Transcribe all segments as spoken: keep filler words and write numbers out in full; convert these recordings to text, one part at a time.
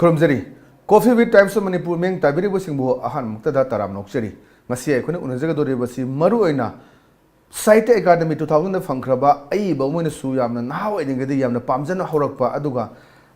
ꯈꯨꯔꯨꯝꯖꯔꯤ꯫ Coffee with Times of Manipur ꯃꯤꯌꯦꯡ ꯇꯥꯕꯤꯔꯤꯕꯁꯤꯡꯕꯨ ꯑꯍꯥꯟꯕꯃꯛꯇꯗ ꯇꯔꯥꯝꯅ ꯑꯣꯛꯆꯔꯤ꯫ ꯉꯁꯤ ꯑꯩꯈꯣꯏꯅ ꯎꯅꯖꯒꯗꯧꯔꯤꯕꯁꯤ ꯃꯔꯨꯑꯣꯏꯅ Sahitya Academy two thousand ꯗ ꯐꯪꯈ꯭ꯔꯕ ꯑꯏꯕ ꯑꯃ ꯑꯣꯏꯅꯁꯨ ꯌꯥꯝꯅ ꯅꯍꯥ ꯑꯣꯏꯔꯤꯉꯩꯗ ꯌꯥꯝꯅ ꯄꯥꯝꯖꯅ ꯍꯧꯔꯛꯄ, ꯑꯗꯨꯒ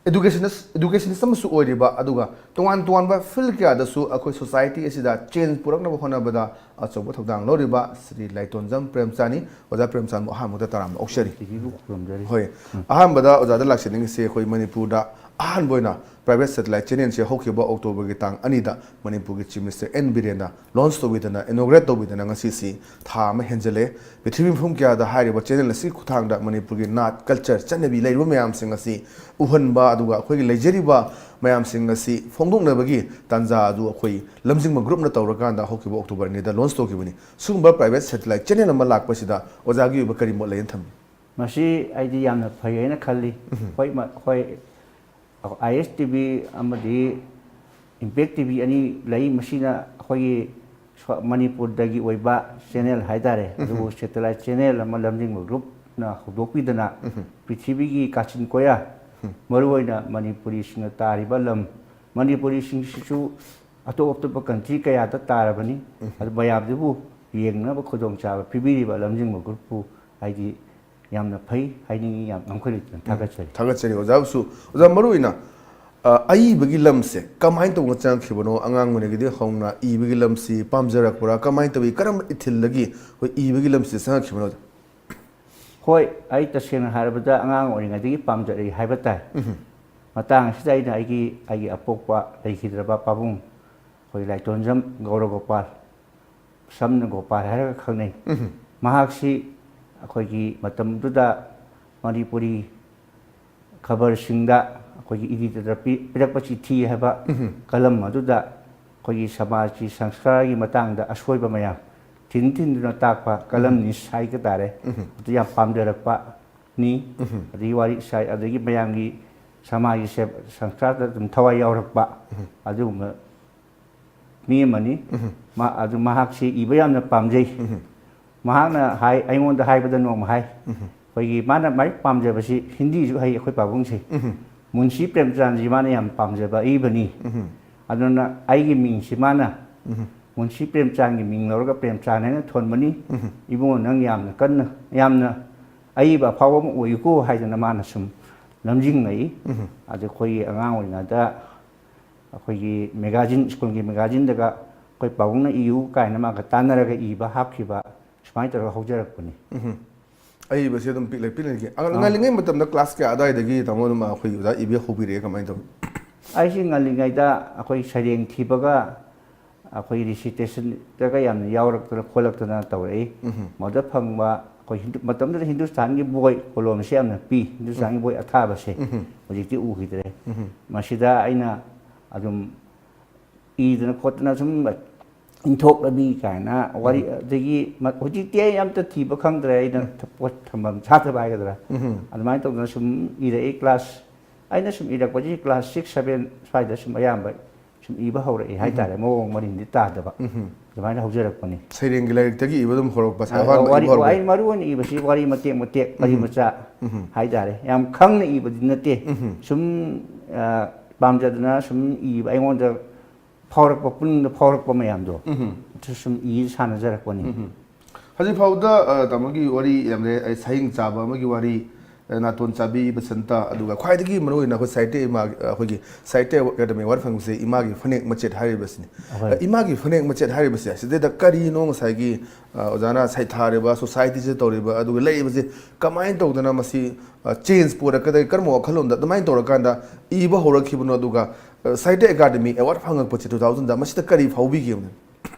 educationist, educationist ꯑꯃꯁꯨ ꯑꯣꯏꯔꯤꯕ, ꯑꯗꯨꯒ ꯇꯣꯉꯥꯟ ꯇꯣꯉꯥꯟꯕ field ꯀꯌꯥꯗꯁꯨ ꯑꯩꯈꯣꯏ society ꯑꯁꯤꯗ change ꯄꯨꯔꯛꯅꯕ ꯍꯣꯠꯅꯕꯗ ꯑꯆꯧꯕ ꯊꯧꯗꯥꯡ ꯂꯧꯔꯤꯕ ꯁ꯭ꯔꯤ ꯂꯥꯏꯇꯣꯟꯖꯝ ꯄ꯭ꯔꯦꯝꯆꯥꯟꯅꯤ꯫ ꯑꯣꯖꯥ ꯄ꯭ꯔꯦꯝꯆꯥꯟꯕꯨ ꯑꯍꯥꯟꯕꯗ ꯇꯔꯥꯝꯅ ꯑꯣꯛꯆꯔꯤ꯫ ꯇꯤꯚꯤꯕꯨ ꯈꯨꯔꯨꯝꯖꯔꯤ꯫ ꯍꯣꯏ꯫ ꯑꯍꯥꯟꯕꯗ ꯑꯣꯖꯥꯗ ꯂꯥꯛꯆꯅꯤꯡꯉꯤꯁꯦ, ꯑꯩꯈꯣꯏ ꯃꯅꯤꯄꯨꯔꯗ ꯑꯍꯥꯟꯕ ꯑꯣꯏꯅ private satellite channel ꯁꯦ ꯍꯧꯈꯤꯕ October ꯒꯤ ꯇꯥꯡ ꯑꯅꯤꯗ ꯃꯅꯤꯄꯨꯔꯒꯤ Chief Minister ꯑꯦꯟ ꯕꯤꯔꯦꯟꯅ launch ꯇꯧꯕꯤꯗꯅ, inaugurate ꯇꯧꯕꯤꯗꯅ ꯉꯁꯤꯁꯤ ꯊꯥ ꯑꯃ ꯍꯦꯟꯖꯜꯂꯦ꯫ ꯄ꯭ꯔꯤꯊꯤꯕꯤ ꯃꯐꯝ ꯀꯌꯥꯗ ꯍꯥꯏꯔꯤꯕ channel ꯑꯁꯤꯒꯤ ꯈꯨꯠꯊꯥꯡꯗ ꯃꯅꯤꯄꯨꯔꯒꯤ ꯅꯥꯠ, culture, ꯆꯠꯅꯕꯤ ꯂꯩꯔꯤꯕ ꯃꯌꯥꯝꯁꯤꯡ ꯑꯁꯤ ꯎꯍꯟꯕ, ꯑꯗꯨꯒ ꯑꯩꯈꯣꯏꯒꯤ ꯂꯩꯖꯔꯤꯕ ꯃꯌꯥꯝꯁꯤꯡ ꯑꯁꯤ ꯐꯣꯡꯗꯣꯛꯅꯕꯒꯤ ꯇꯥꯟꯖꯥ ꯑꯗꯨ ꯑꯩꯈꯣꯏ ꯂꯝꯖꯤꯡꯕ group ꯅ ꯇꯧꯔꯀꯥꯟꯗ ꯍꯧꯈꯤꯕ October ꯑꯅꯤꯗ launch ꯇꯧꯈꯤꯕꯅꯤ꯫ ꯁꯤꯒꯨꯝꯕ private satellite channel ꯑꯃ ꯂꯥꯛꯄꯁꯤꯗ ꯑꯣꯖꯥꯒꯤ ꯑꯣꯏꯕ ꯀꯔꯤ ꯃꯣꯠ ꯂꯩꯅ ꯊꯝꯕꯤ? ꯃꯁꯤ ꯑꯩꯗꯤ ꯌꯥꯝꯅ ꯐꯩ ꯍꯥꯏꯅ ꯈꯜꯂꯤ꯫ ꯎꯝ꯫ ꯍꯣꯏ, ꯃ-, ꯍꯣꯏ, ꯑꯥꯏ ꯑꯦꯁ ꯇꯤ ꯚꯤ ꯑꯃꯗꯤ ꯏꯝꯄꯦꯛ ꯇꯤ ꯚꯤ ꯑꯅꯤ ꯂꯩ꯫ ꯃꯁꯤꯅ ꯑꯩꯈꯣꯏꯒꯤ ꯁ꯭ꯋ-, ꯃꯅꯤꯄꯨꯔꯗꯒꯤ ꯑꯣꯏꯕ channel ꯍꯥꯏꯇꯥꯔꯦ꯫ ꯎꯝ꯫ ꯑꯗꯨꯕꯨ satellite channel ꯑꯃ ꯂꯝꯖꯤꯡꯕ group ꯅ ꯍꯧꯗꯣꯛꯄꯤꯗꯅ, ꯎꯝ꯫ ꯄ꯭ꯔꯤꯊꯤꯕꯤꯒꯤ ꯀꯥꯆꯤꯟ ꯀꯣꯌꯥ, ꯎꯝ꯫ ꯃꯔꯨꯑꯣꯏꯅ ꯃꯅꯤꯄꯨꯔꯤꯁꯤꯡꯅ ꯇꯥꯔꯤꯕ ꯂꯝ, ꯃꯅꯤꯄꯨꯔꯤꯁꯤꯡꯁꯤꯁꯨ ꯑꯇꯣꯞ ꯑꯇꯣꯞꯄ country ꯀꯌꯥꯗ ꯇꯥꯔꯕꯅꯤ꯫ ꯎꯝ꯫ ꯑꯗꯨ ꯃꯌꯥꯝꯗꯨꯕꯨ ꯌꯦꯡꯅꯕ ꯈꯨꯗꯣꯡꯆꯥꯕ ꯄꯤꯕꯤꯔꯤꯕ ꯂꯝꯖꯤꯡꯕ group ꯄꯨ ꯍꯥꯏꯗꯤ ꯌꯥꯝꯅ ꯐꯩ ꯍꯥꯏꯅꯤꯡꯉꯤ, ꯌꯥꯝ ꯉꯝꯈꯩ ꯂꯩꯇꯅ ꯎꯝ꯫ ꯊꯥꯒꯠꯆꯔꯤ꯫ ꯊꯥꯒꯠꯆꯔꯤ ꯑꯣꯖꯥꯕꯨꯁꯨ꯫ ꯑꯣꯖꯥ, ꯃꯔꯨꯑꯣꯏꯅ, ꯑ, ꯑꯏꯕꯒꯤ ꯂꯝꯁꯦ ꯀꯃꯥꯏꯅ ꯇꯧꯅ ꯆꯪꯉꯛꯈꯤꯕꯅꯣ? ꯑꯉꯥꯡ ꯑꯣꯏꯔꯤꯉꯩꯗꯒꯤ ꯍꯧꯅ ꯏꯕꯒꯤ ꯂꯝꯁꯤ ꯄꯥꯝꯖꯔꯛꯄ꯭ꯔꯥ? ꯀꯃꯥꯏꯅ ꯇꯧꯏ? ꯀꯔꯝꯕ ꯏꯊꯤꯜꯗꯒꯤ ꯑꯩꯈꯣꯏ ꯏꯕꯒꯤ ꯂꯝꯁꯤ ꯆꯪꯉꯛꯈꯤꯕꯅꯣ, ꯑꯣꯖꯥ? ꯍꯣꯏ, ꯑꯩ ꯇꯁꯦꯡꯅ ꯍꯥꯏꯔꯕꯗ ꯑꯉꯥꯡ ꯑꯣꯏꯔꯤꯉꯩꯗꯒꯤ ꯄꯥꯝꯖꯔꯛꯏ ꯍꯥꯏꯕ ꯇꯥꯏ꯫ ꯎꯝ꯫ ꯃꯇꯥꯡ ꯑꯁꯤꯗ ꯑꯩꯅ ꯑꯩꯒꯤ, ꯑꯩꯒꯤ ꯑꯄꯣꯛꯄ ꯂꯩꯈꯤꯗ꯭ꯔꯕ ꯄꯥꯕꯨꯡ, ꯑꯩꯈꯣꯏ ꯂꯥꯏꯇꯣꯟꯖꯝ ꯒꯧꯔꯒꯣꯄꯥꯜ, ꯁꯝꯅ ꯒꯣꯄꯥꯜ ꯍꯥꯏꯔꯒ ꯈꯪꯅꯩ꯫ ꯎꯝ꯫ ꯃꯍꯥꯛꯁꯤ ꯑꯩꯈꯣꯏꯒꯤ ꯃꯇꯝꯗꯨꯗ ꯃꯅꯤꯄꯨꯔꯤ ꯈꯕꯔꯁꯤꯡꯗ ꯑꯩꯈꯣꯏꯒꯤ editor ꯗ ꯄꯤ-, ꯄꯤꯔꯛꯄ ꯆꯤꯊꯤ ꯍꯥꯏꯕ ꯎꯝ꯫ ꯀꯂꯝ ꯑꯗꯨꯗ ꯑꯩꯈꯣꯏꯒꯤ ꯁꯃꯥꯖꯀꯤ ꯁꯪꯁꯀꯥꯔꯒꯤ ꯃꯇꯥꯡꯗ ꯑꯁꯣꯏꯕ ꯃꯌꯥꯝ ꯊꯤꯟ ꯊꯤꯟꯗꯨꯅ ꯇꯥꯛꯄ ꯀꯂꯝ ꯎꯝ꯫ ꯅꯤꯁ ꯍꯥꯏꯕ ꯇꯥꯔꯦ꯫ ꯎꯝ꯫ ꯑꯗꯨ ꯌꯥꯝ ꯄꯥꯝꯖꯔꯛꯄꯅꯤ꯫ ꯎꯝ꯫ ꯑꯗꯒꯤ ꯋꯥꯔꯤ ꯁꯥꯏ, ꯑꯗꯒꯤ ꯃꯌꯥꯝꯒꯤ ꯁꯃꯥꯖꯒꯤ ꯁꯦ-, ꯁꯪꯁꯀꯥꯔꯗ ꯑꯗꯨꯝ ꯊꯋꯥꯏ ꯌꯥꯎꯔꯛꯄ ꯎꯝ꯫ ꯑꯗꯨꯒꯨꯝꯕ ꯃꯤ ꯑꯃꯅꯤ꯫ ꯎꯝ꯫ ꯃꯥ-, ꯑꯗꯨ ꯃꯍꯥꯛꯁꯤ ꯏꯕ ꯌꯥꯝꯅ ꯄꯥꯝꯖꯩ꯫ ꯎꯝ꯫ ꯃꯍꯥꯛꯅ ꯍꯥꯏ, ꯑꯩꯉꯣꯟꯗ ꯍꯥꯏꯕꯗ ꯅꯣꯡꯃ ꯍꯥꯏ, ꯎꯝ꯫ ꯑꯩꯈꯣꯏꯒꯤ ꯃꯥꯅ ꯃꯥꯏ ꯄꯥꯝꯖꯕꯁꯤ ꯍꯤꯟꯗꯤꯁꯨ ꯍꯩ ꯑꯩꯈꯣꯏ ꯄꯥꯕꯨꯡꯁꯦ꯫ ꯎꯝ꯫ ꯃꯨꯟꯁꯤ ꯄ꯭ꯔꯦꯝꯆꯥꯟꯁꯤ ꯃꯥꯅ ꯌꯥꯝ ꯄꯥꯝꯖꯕ ꯑꯏꯕꯅꯤ꯫ ꯎꯝ꯫ ꯑꯗꯨꯅ ꯑꯩꯒꯤ ꯃꯤꯡꯁꯤ ꯃꯥꯅ ꯎꯝ꯫ ꯃꯨꯟꯁꯤ ꯄ꯭ꯔꯦꯝꯆꯥꯟꯒꯤ ꯃꯤꯡ ꯂꯧꯔꯒ ꯄ꯭ꯔꯦꯝꯆꯥꯟ ꯍꯥꯏꯅ ꯊꯣꯟꯕꯅꯤ꯫ ꯎꯝ꯫ ꯏꯕꯨꯡꯉꯣ, ꯅꯪ ꯌꯥꯝꯅ ꯀꯟꯅ, ꯌꯥꯝꯅ ꯑꯏꯕ ꯑꯐꯥꯎꯕ ꯑꯃ ꯑꯣꯏꯌꯨꯀꯣ ꯍꯥꯏꯗꯅ ꯃꯥꯅ ꯁꯨꯝ ꯂꯝꯖꯤꯡꯉꯛꯏ꯫ ꯎꯝ꯫ ꯑꯗ ꯑꯩꯈꯣꯏꯒꯤ ꯑꯉꯥꯡ ꯑꯣꯏꯔꯤꯉꯩꯗ ꯑꯩꯈꯣꯏꯒꯤ ꯃꯦꯒꯥꯖꯤꯟ, ꯁ꯭ꯀꯨꯜꯒꯤ ꯃꯦꯒꯥꯖꯤꯟꯗꯒ ꯑꯩꯈꯣꯏ ꯄꯥꯕꯨꯡꯅ ꯏꯌꯨ ꯀꯥꯏꯅ ꯃꯥꯒ ꯇꯥꯟꯅꯔꯒ ꯏꯕ ꯍꯥꯞꯈꯤꯕ, ꯁꯨꯃꯥꯏꯅ ꯇꯧꯔꯒ ꯍꯧꯖꯔꯛꯄꯅꯤ꯫ ꯎꯝ꯫ ꯑꯏꯕꯁꯤ ꯑꯗꯨꯝ ꯄꯤꯛꯂ ꯄꯤꯛꯂꯤꯉꯩꯒꯤ ꯑꯉꯥꯡ-, ꯑꯥ꯫ ꯉꯜꯂꯤꯉꯩ ꯃꯇꯝꯗ ꯀ꯭ꯂꯥꯁ ꯀꯌꯥ ꯑꯗꯨꯋꯥꯏꯗꯒꯤ ꯇꯥꯃꯣ ꯑꯗꯨꯝ ꯑꯩꯈꯣꯏ ꯑꯣꯖꯥ ꯏꯕ ꯍꯧꯕꯤꯔꯛꯑꯦ, ꯀꯃꯥꯏꯅ ꯇꯧꯏ? ꯑꯩꯁꯤ ꯉꯜꯂꯤꯉꯩꯗ ꯑꯩꯈꯣꯏ ꯁꯩꯔꯦꯡ ꯊꯤꯕꯒ ꯑꯩꯈꯣꯏ ꯔꯤꯁꯤꯇꯦꯁꯟꯗꯒ ꯌꯥꯝꯅ ꯌꯥꯎꯔꯛꯇꯅ ꯈꯣꯠꯂꯛꯇꯅ ꯇꯧꯔꯛꯏ꯫ ꯎꯝ꯫ ꯃꯗꯨꯗ ꯐꯪꯕ ꯑꯩꯈꯣꯏ ꯍꯤꯟꯗꯨ-, ꯃꯇꯝꯗꯨꯗ ꯍꯤꯟꯗꯨꯁꯇꯥꯟꯒꯤ ꯕꯣꯏ ꯀꯣꯂꯣꯝꯁꯦ ꯌꯥꯝꯅ ꯄꯤ, ꯍꯤꯟꯗꯨꯁꯇꯥꯟꯒꯤ ꯕꯣꯏ ꯑꯊꯥꯕꯁꯦ꯫ ꯎꯝ꯫ ꯍꯧꯖꯤꯛꯇꯤ ꯎꯈꯤꯗ꯭ꯔꯦ꯫ ꯎꯝ꯫ ꯃꯁꯤꯗ ꯑꯩꯅ ꯑꯗꯨꯝ ꯏꯗꯅ ꯈꯣꯠꯇꯅ ꯁꯨꯝ ꯏꯟꯊꯣꯛꯂꯕꯤ ꯀꯥꯏꯅ ꯋꯥꯔꯤ, ꯑꯗꯒꯤ ꯃ-, ꯍꯧꯖꯤꯛꯇꯤ ꯑꯩ ꯑꯝꯇ ꯊꯤꯕ ꯈꯪꯗ꯭ꯔꯦ, ꯑꯩꯅ ꯄꯣꯠ ꯊꯝꯐꯝ ꯆꯥꯗꯕ ꯍꯥꯏꯒꯗ꯭ꯔꯥ꯫ ꯎꯝ꯫ ꯑꯗꯨꯃꯥꯏꯅ ꯇꯧꯗꯅ ꯁꯨꯝ ꯏꯔꯛꯏ꯫ ꯀ꯭ꯂꯥꯁ, ꯑꯩꯅ ꯁꯨꯝ ꯏꯔꯛꯄꯁꯤ ꯀ꯭ꯂꯥꯁ ꯁꯤꯛꯁ, ꯁꯚꯦꯟ ꯁ꯭ꯋꯥꯏꯗ ꯁꯨꯝ ꯑꯌꯥꯝꯕ ꯁꯨꯝ ꯏꯕ ꯍꯧꯔꯛꯏ ꯍꯥꯏꯇꯥꯔꯦ, ꯃꯑꯣꯡ ꯃꯔꯤꯟꯗꯤ ꯇꯥꯗꯕ꯫ ꯎꯝ꯫ ꯑꯗꯨꯃꯥꯏꯅ ꯍꯧꯖꯔꯛꯄꯅꯤ꯫ ꯁꯩꯔꯦꯡꯒꯤ ꯂꯥꯏꯔꯤꯛꯇꯒꯤ ꯏꯕ ꯑꯗꯨꯝ ꯍꯧꯔꯛꯄ, ꯑ, ꯑꯍꯥꯟꯕ ꯋꯥꯔꯤ, ꯏꯕ ꯍꯧꯔꯛꯄ꯫ ꯑꯩ ꯃꯔꯨ ꯑꯣꯏꯅ ꯏꯕꯁꯤ ꯋꯥꯔꯤ ꯃꯇꯦꯛ ꯃꯇꯦꯛ, ꯋꯥꯔꯤ ꯃꯆꯥ ꯎꯝ꯫ ꯍꯥꯏꯇꯥꯔꯦ꯫ ꯌꯥꯝ ꯈꯪꯅ ꯏꯕꯗꯤ ꯅꯠꯇꯦ꯫ ꯎꯝ꯫ ꯁꯨꯝ, ꯑ, ꯄꯥꯝꯖꯗꯅ ꯁꯨꯝ ꯏꯕ, ꯑꯩꯉꯣꯟꯗ ꯐꯥꯎꯔꯛꯄ, ꯄꯨꯛꯅꯤꯡꯗ ꯐꯥꯎꯔꯛꯄ ꯃꯌꯥꯝꯗꯣ, ꯎꯝ꯫ ꯑꯗꯨ ꯁꯨꯝ ꯏ ꯁꯥꯟꯅꯖꯔꯛꯄꯅꯤ꯫ ꯎꯝ꯫ ꯍꯧꯖꯤꯛ ꯐꯥꯎꯗ, ꯑ, ꯇꯥꯃꯣꯒꯤ ꯋꯥꯔꯤ ꯌꯥꯝ ꯂꯩ꯫ ꯑꯩ ꯁꯍꯤꯡ ꯆꯥꯕ ꯑꯃꯒꯤ ꯋꯥꯔꯤ, ꯑ, ꯅꯥꯇꯣꯟ ꯆꯥꯕꯤ ꯕꯁꯟꯇ, ꯑꯗꯨꯒ ꯈ꯭ꯋꯥꯏꯗꯒꯤ ꯃꯔꯨꯑꯣꯏꯅ ꯑꯩꯈꯣꯏ ꯁꯥꯍꯤꯇ꯭ꯌ ꯏꯃꯥ, ꯑ, ꯑꯩꯈꯣꯏꯒꯤ ꯁꯥꯍꯤꯇ꯭ꯌ ꯑꯦꯀꯥꯗꯃꯤ ꯑꯦꯋꯥꯔꯗ ꯐꯪꯕꯁꯦ ꯏꯃꯥꯒꯤ ꯐꯅꯦꯛ ꯃꯆꯦꯠ ꯍꯥꯏꯔꯤꯕꯁꯤꯅꯤ꯫ ꯑꯍꯣꯏ꯫ ꯑ, ꯏꯃꯥꯒꯤ ꯐꯅꯦꯛ ꯃꯆꯦꯠ ꯍꯥꯏꯔꯤꯕꯁꯦ ꯁꯤꯗꯩꯗ ꯀꯔꯤꯅꯣ ꯉꯁꯥꯏꯒꯤ, ꯑ, ꯑꯣꯖꯥꯅ ꯁꯩꯊꯥꯔꯤꯕ, ꯁꯣꯁꯥꯏꯇꯤꯁꯤꯗ ꯇꯧꯔꯤꯕ, ꯑꯗꯨꯒ ꯂꯩꯔꯤꯕꯁꯦ ꯀꯃꯥꯏꯅ ꯇꯧꯗꯅ ꯃꯁꯤ, ꯑ, ꯆꯦꯟꯖ ꯄꯨꯔꯛꯀꯗꯒꯦ, ꯀꯔꯝꯕ ꯋꯥꯈꯜꯂꯣꯟꯗ ꯑꯗꯨꯃꯥꯏꯅ ꯇꯧꯔꯀꯥꯟꯗ ꯏꯕ ꯍꯧꯔꯛꯈꯤꯕꯅꯣ, ꯑꯗꯨꯒ, ꯑ, ꯁꯥꯍꯤꯇ꯭ꯌ ꯑꯦꯀꯥꯗꯃꯤ ꯑꯦꯋꯥꯔꯗ ꯐꯪꯉꯛꯄꯁꯦ ꯇꯨ ꯊꯥꯎꯖꯟꯗ, ꯃꯁꯤꯗ ꯀꯔꯤ ꯐꯥꯎꯕꯤꯈꯤꯕꯅꯣ?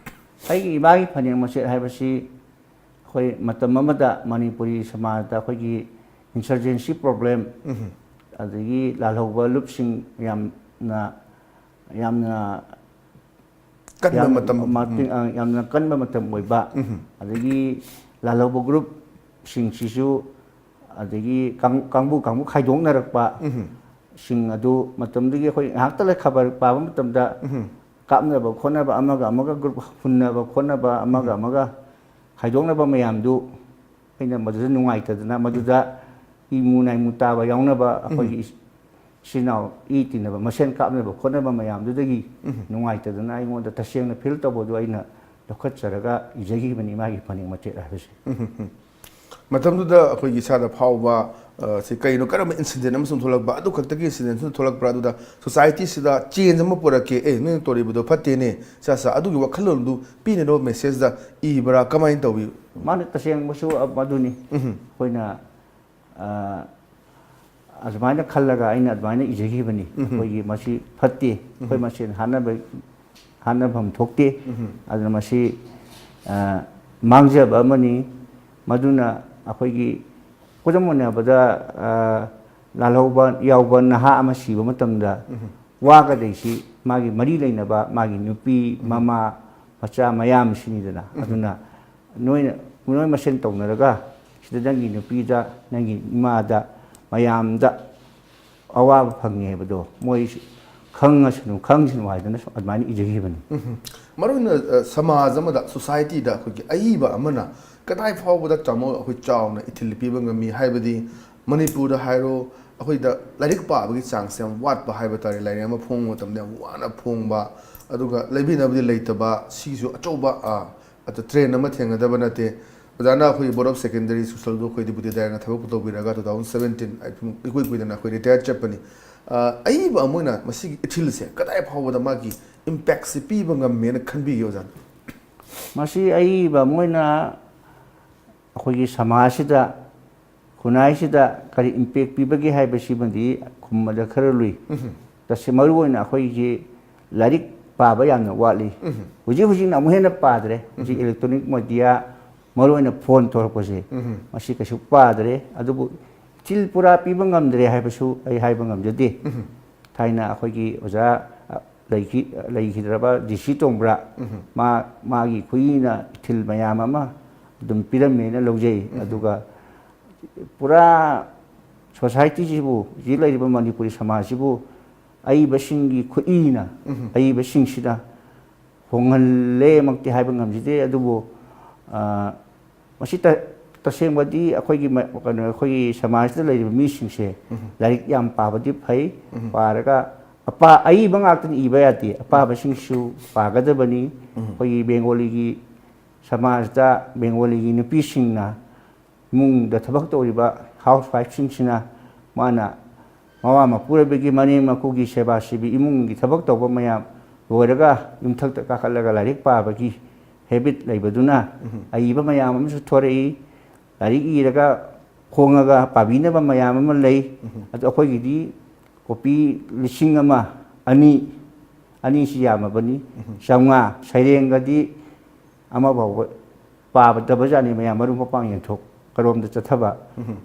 ꯑꯩꯒꯤ ꯏꯃꯥꯒꯤ ꯐꯅꯦꯛ ꯃꯆꯦꯠ ꯍꯥꯏꯕꯁꯤ ꯑꯩꯈꯣꯏ ꯃꯇꯝ ꯑꯃꯗ ꯃꯅꯤꯄꯨꯔꯤ ꯁꯃꯥꯖꯗ ꯑꯩꯈꯣꯏꯒꯤ ꯏꯟꯁꯔꯖꯦꯟꯁꯤ ꯄ꯭ꯔꯣꯕ꯭ꯂꯦꯝ, ꯎꯝ꯫ ꯑꯗꯒꯤ ꯂꯥꯜꯍꯧꯕ ꯂꯨꯞꯁꯤꯡ ꯌꯥꯝꯅ, ꯌꯥꯝꯅ ꯀꯟꯕ ꯌꯥꯝ-, ꯃꯇꯝ꯫ ꯃꯇꯤꯡ-, ꯑ, ꯌꯥꯝꯅ ꯀꯟꯕ ꯃꯇꯝ ꯑꯣꯏꯕ, ꯎꯝ꯫ ꯑꯗꯒꯤ ꯂꯥꯜꯍꯧꯕ ꯒ꯭ꯔꯨꯞꯁꯤꯡꯁꯤꯁꯨ, ꯑꯗꯒꯤ ꯀꯥꯡ-, ꯀꯥꯡꯕꯨ ꯀꯥꯡꯕꯨ ꯈꯥꯏꯗꯣꯛꯅꯔꯛꯄ, ꯎꯝ꯫ ꯁꯤꯡ ꯑꯗꯨ ꯃꯇꯝꯗꯨꯒꯤ ꯑꯩꯈꯣꯏ ꯉꯥꯏꯍꯥꯛꯇ ꯂꯩ ꯈꯕꯔ ꯄꯥꯕ ꯃꯇꯝꯗ ꯎꯝ꯫ ꯀꯥꯞꯅꯕ ꯈꯣꯠꯅꯕ, ꯑꯃꯒ ꯑꯃꯒ ꯒ꯭ꯔꯨꯞ ꯍꯨꯟꯅꯕ ꯈꯣꯠꯅꯕ, ꯑꯃꯒ ꯑꯃꯒ ꯈꯥꯏꯗꯣꯛꯅꯕ ꯃꯌꯥꯝꯗꯨ ꯑꯩꯅ ꯃꯗꯨꯗ ꯅꯨꯡꯉꯥꯏꯇꯗꯅ, ꯃꯗꯨꯗ ꯏꯃꯨ ꯅꯥꯏꯃꯨ ꯇꯥꯕ ꯌꯥꯎꯅꯕ ꯑꯩꯈꯣꯏꯒꯤ ꯏꯁ-, ꯏꯆꯤꯟ ꯏꯅꯥꯎ ꯏ ꯇꯤꯟꯅꯕ ꯃꯁꯦꯟ ꯀꯥꯞꯅꯕ ꯈꯣꯠꯅꯕ ꯃꯌꯥꯝꯗꯨꯗꯒꯤ ꯅꯨꯡꯉꯥꯏꯇꯗꯅ ꯑꯩꯉꯣꯟꯗ ꯇꯁꯦꯡꯅ ꯐꯤꯜ ꯇꯧꯕꯗꯨ ꯑꯩꯅ ꯂꯧꯈꯠꯆꯔꯒ ꯏꯖꯈꯤꯕꯅꯤ ꯃꯥꯒꯤ ꯐꯅꯦꯛ ꯃꯇꯦꯛ ꯍꯥꯏꯕꯁꯦ꯫ ꯃꯇꯝꯗꯨꯗ ꯑꯩꯈꯣꯏꯒꯤ ꯏꯁꯥꯗ ꯐꯥꯎꯕ, ꯑ, ꯁꯤ ꯀꯩꯅꯣ, ꯀꯔꯝꯕ ꯏꯟꯁꯤꯗꯦꯟ ꯑꯃ ꯁꯨꯝ ꯊꯣꯛꯂꯛꯄ, ꯑꯗꯨ ꯈꯛꯇꯒꯤ ꯏꯟꯁꯤꯗꯦꯟ ꯁꯨꯝ ꯊꯣꯛꯂꯛꯄ꯭ꯔꯥ? ꯑꯗꯨꯗ ꯁꯣꯁꯥꯏꯇꯤꯁꯤꯗ ꯆꯦꯟꯖ ꯑꯃ ꯄꯨꯔꯛꯀꯦ, "ꯑꯦ, ꯅꯣꯏꯅ ꯇꯧꯔꯤꯕꯗꯣ ꯐꯠꯇꯦꯅꯦ, ꯁꯥ ꯁꯥ", ꯑꯗꯨꯒꯤ ꯋꯥꯈꯜꯂꯣꯟꯗꯨ ꯄꯤꯅꯅꯕ ꯃꯦꯁꯦꯖꯇ ꯏꯕ꯭ꯔꯥ? ꯀꯃꯥꯏꯅ ꯇꯧꯏ? ꯃꯥꯅ ꯇꯁꯦꯡꯕꯁꯨ ꯃꯗꯨꯅꯤ꯫ ꯑꯩꯈꯣꯏꯅ, ꯑ, ꯑꯗꯨꯃꯥꯏꯅ ꯈꯜꯂꯒ ꯑꯩꯅ ꯑꯗꯨꯃꯥꯏꯅ ꯏꯖꯈꯤꯕꯅꯤ꯫ ꯑꯩꯈꯣꯏꯒꯤ ꯃꯁꯤ ꯐꯠꯇꯦ, ꯑꯩꯈꯣꯏ ꯃꯁꯦꯟ ꯍꯥꯠꯅꯕ, ꯍꯥꯠꯅꯐꯝ ꯊꯣꯛꯇꯦ꯫ ꯑꯗꯨꯅ ꯃꯁꯤ, ꯑ, ꯃꯥꯡꯖꯕ ꯑꯃꯅꯤ꯫ ꯃꯗꯨꯅ ꯑꯩꯈꯣꯏꯒꯤ, ꯈꯨꯗꯝ ꯑꯣꯏꯅ ꯍꯥꯏꯔꯕꯗ, ꯑ, ꯂꯥꯜꯍꯧꯕ ꯌꯥꯎꯕ ꯅꯍꯥ ꯑꯃ ꯁꯤꯕ ꯃꯇꯝꯗ ꯋꯥꯒꯗꯣꯏꯁꯤ ꯃꯥꯒꯤ ꯃꯔꯤ ꯂꯩꯅꯕ, ꯃꯥꯒꯤ ꯅꯨꯄꯤ, ꯃꯃꯥ, ꯃꯆꯥ ꯃꯌꯥꯝꯁꯤꯅꯤꯗꯅ꯫ ꯑꯗꯨꯅ ꯅꯣꯏꯅ, ꯅꯣꯏ ꯃꯁꯦꯟ ꯇꯧꯅꯔꯒ ꯁꯤꯗ ꯅꯪꯒꯤ ꯅꯨꯄꯤꯗ, ꯅꯪꯒꯤ ꯏꯃꯥꯗ, ꯃꯌꯥꯝꯗ ꯑꯋꯥꯕ ꯐꯪꯉꯦ ꯍꯥꯏꯕꯗꯣ ꯃꯣꯏ ꯈꯪꯉꯁꯅꯨ, ꯈꯪꯁꯅꯨ ꯍꯥꯏꯗꯅ ꯑꯗꯨꯃꯥꯏꯅ ꯏꯖꯈꯤꯕꯅꯤ꯫ ꯃꯔꯨꯑꯣꯏꯅ, ꯑ, ꯁꯃꯥꯖ ꯑꯃꯗ, ꯁꯣꯁꯥꯏꯇꯤꯗ ꯑꯩꯈꯣꯏꯒꯤ ꯑꯏꯕ ꯑꯃꯅ ꯀꯗꯥꯏ ꯐꯥꯎꯕꯗ, ꯇꯥꯃꯣ, ꯑꯩꯈꯣꯏ ꯆꯥꯎꯅ ꯏꯊꯤꯜ ꯄꯤꯕ ꯉꯝꯃꯤ? ꯍꯥꯏꯕꯗꯤ ꯃꯅꯤꯄꯨꯔꯗ ꯍꯥꯏꯔꯣ, ꯑꯩꯈꯣꯏꯗ ꯂꯥꯏꯔꯤꯛ ꯄꯥꯕꯒꯤ ꯆꯥꯡꯁꯦ ꯌꯥꯝ ꯋꯥꯠꯄ ꯍꯥꯏꯕ ꯇꯥꯔꯦ꯫ ꯂꯥꯏꯔꯤꯛ ꯑꯃ ꯐꯣꯡꯕ ꯃꯇꯝꯗ ꯌꯥꯝ ꯋꯥꯅ ꯐꯣꯡꯕ, ꯑꯗꯨꯒ ꯂꯩꯕꯤꯅꯕꯗꯤ ꯂꯩꯇꯕ, ꯁꯤꯒꯤꯁꯨ ꯑꯆꯧꯕ, ꯑ, ꯑꯗꯣ ꯇ꯭ꯔꯦꯟ ꯑꯃ ꯊꯦꯡꯅꯗꯕ ꯅꯠꯇꯦ꯫ ꯑꯣꯖꯥꯅ ꯑꯩꯈꯣꯏ Board of Secondary Social ꯗꯨ ꯑꯩꯈꯣꯏ ꯗꯤꯄꯨꯇꯤ ꯗꯥꯏꯔꯦꯛꯇꯔꯅ ꯊꯕꯛ ꯇꯧꯕꯤꯔꯒ two thousand seventeen, ꯏꯀꯨꯏ ꯀꯨꯏꯗꯅ ꯑꯩꯈꯣꯏ ꯔꯤꯇꯥꯌꯔ ꯆꯠꯄꯅꯤ꯫ ꯑ, ꯑꯏꯕ ꯑꯃ ꯑꯣꯏꯅ ꯃꯁꯤꯒꯤ ꯏꯊꯤꯜꯁꯦ ꯀꯗꯥꯏ ꯐꯥꯎꯕꯗ ꯃꯥꯒꯤ ꯏꯝꯄꯦꯛꯁꯦ ꯄꯤꯕ ꯉꯝꯃꯦꯅ ꯈꯟꯕꯤꯒꯦ, ꯑꯣꯖꯥ? ꯃꯁꯤ ꯑꯏꯕ ꯑꯃ ꯑꯣꯏꯅ ꯑꯩꯈꯣꯏꯒꯤ ꯁꯃꯥꯖꯁꯤꯗ, ꯈꯨꯟꯅꯥꯏꯁꯤꯗ ꯀꯔꯤ ꯏꯝꯄꯦꯛ ꯄꯤꯕꯒꯦ ꯍꯥꯏꯕꯁꯤꯃꯗꯤ ꯈꯨꯝꯕꯗ ꯈꯔ ꯂꯨꯏ꯫ ꯇꯁꯦꯡ-, ꯃꯔꯨꯑꯣꯏꯅ ꯑꯩꯈꯣꯏꯒꯤ ꯂꯥꯏꯔꯤꯛ ꯄꯥꯕ ꯌꯥꯝꯅ ꯋꯥꯠꯂꯤ꯫ ꯍꯧꯖꯤꯛ ꯍꯧꯖꯤꯛꯅ ꯑꯃꯨꯛ ꯍꯦꯟꯅ ꯄꯥꯗ꯭ꯔꯦ꯫ ꯍꯧꯖꯤꯛ electronic media, ꯃꯔꯨꯑꯣꯏꯅ ꯐꯣꯟ ꯊꯣꯛꯂꯛꯄꯁꯦ, ꯃꯁꯤ ꯀꯩꯁꯨ ꯄꯥꯗ꯭ꯔꯦ꯫ ꯑꯗꯨꯕꯨ ꯏꯊꯤꯜ ꯄꯨꯔꯥ ꯄꯤꯕ ꯉꯝꯗ꯭ꯔꯦ ꯍꯥꯏꯕꯁꯨ ꯑꯩ ꯍꯥꯏꯕ ꯉꯝꯖꯗꯦ꯫ ꯊꯥꯏꯅ ꯑꯩꯈꯣꯏꯒꯤ ꯑꯣꯖꯥ, ꯑ, ꯂꯩꯈꯤ-, ꯂꯩꯈꯤꯗ꯭ꯔꯕ ꯖꯤ ꯁꯤ ꯇꯣꯡꯕ꯭ꯔꯥ, ꯃꯥ, ꯃꯥꯒꯤ ꯈꯨꯠꯏꯅ ꯏꯊꯤꯜ ꯃꯌꯥꯝ ꯑꯃ ꯑꯗꯨꯝ ꯄꯤꯔꯝꯃꯦꯅ ꯂꯧꯖꯩ꯫ ꯑꯗꯨꯒ ꯄꯨꯔꯥ ꯁꯣꯁꯥꯏꯇꯤꯁꯤꯕꯨ, ꯍꯧꯖꯤꯛ ꯂꯩꯔꯤꯕ ꯃꯅꯤꯄꯨꯔꯤ ꯁꯃꯥꯖꯁꯤꯕꯨ ꯑꯏꯕꯁꯤꯡꯒꯤ ꯈꯨꯠꯏꯅ, ꯑꯏꯕꯁꯤꯡꯁꯤꯅ ꯍꯣꯡꯍꯜꯂꯦꯃꯛꯇꯤ ꯍꯥꯏꯕ ꯉꯝꯖꯗꯦ꯫ ꯑꯗꯨꯕꯨ, ꯑ, ꯃꯁꯤ ꯇ-, ꯇꯁꯦꯡꯕꯗꯤ ꯑꯩꯈꯣꯏꯒꯤ ꯃ-, ꯀꯩꯅꯣ, ꯑꯩꯈꯣꯏꯒꯤ ꯁꯃꯥꯖꯇ ꯂꯩꯔꯤꯕ ꯃꯤꯁꯤꯡꯁꯦ ꯂꯥꯏꯔꯤꯛ ꯌꯥꯝ ꯄꯥꯕꯗꯤ ꯐꯩ꯫ ꯄꯥꯔꯒ ꯑꯄꯥ-, ꯑꯏꯕ ꯉꯥꯛꯇꯅ ꯏꯕ ꯌꯥꯗꯦ, ꯑꯄꯥꯕꯁꯤꯡꯁꯨ ꯄꯥꯒꯗꯕꯅꯤ꯫ ꯑꯩꯈꯣꯏꯒꯤ ꯕꯦꯡꯒꯣꯂꯤꯒꯤ ꯁꯃꯥꯖꯇ ꯕꯦꯡꯒꯣꯂꯤꯒꯤ ꯅꯨꯄꯤꯁꯤꯡꯅ ꯏꯃꯨꯡꯗ ꯊꯕꯛ ꯇꯧꯔꯤꯕ ꯍꯥꯎꯁ ꯋꯥꯏꯐꯁꯤꯡꯁꯤꯅ ꯃꯥꯅ ꯃꯋꯥ ꯃꯄꯨꯔꯣꯏꯕꯒꯤ, ꯃꯅꯦꯝ ꯃꯀꯨꯒꯤ ꯁꯦꯕꯥ ꯁꯤꯕꯤ, ꯏꯃꯨꯡꯒꯤ ꯊꯕꯛ ꯇꯧꯕ ꯃꯌꯥꯝ ꯂꯣꯏꯔꯒ ꯌꯨꯝꯊꯛꯇ ꯀꯥꯈꯠꯂꯒ ꯂꯥꯏꯔꯤꯛ ꯄꯥꯕꯒꯤ ꯍꯦꯕꯤꯠ ꯂꯩꯕꯗꯨꯅ ꯑꯏꯕ ꯃꯌꯥꯝ ꯑꯃꯁꯨ ꯊꯣꯔꯛꯏ꯫ ꯂꯥꯏꯔꯤꯛ ꯏꯔꯒ ꯐꯣꯡꯉꯒ ꯄꯥꯕꯤꯅꯕ ꯃꯌꯥꯝ ꯑꯃ ꯂꯩ꯫ ꯑꯗꯣ ꯑꯩꯈꯣꯏꯒꯤꯗꯤ ꯀꯣꯄꯤ ꯂꯤꯁꯤꯡ ꯑꯃ, ꯑꯅꯤ, ꯑꯅꯤꯁꯤ ꯌꯥꯝꯃꯕꯅꯤ, ꯆꯥꯝꯃꯉꯥ꯫ ꯁꯩꯔꯦꯡꯒꯗꯤ ꯑꯃ ꯐꯥꯎꯕ ꯄꯥꯕꯗꯕꯖꯥꯠꯅꯤ ꯃꯌꯥꯝ, ꯃꯔꯨꯞ ꯃꯄꯥꯡ ꯌꯦꯟꯊꯣꯛ ꯀꯔꯣꯝꯗ ꯆꯠꯊꯕ꯫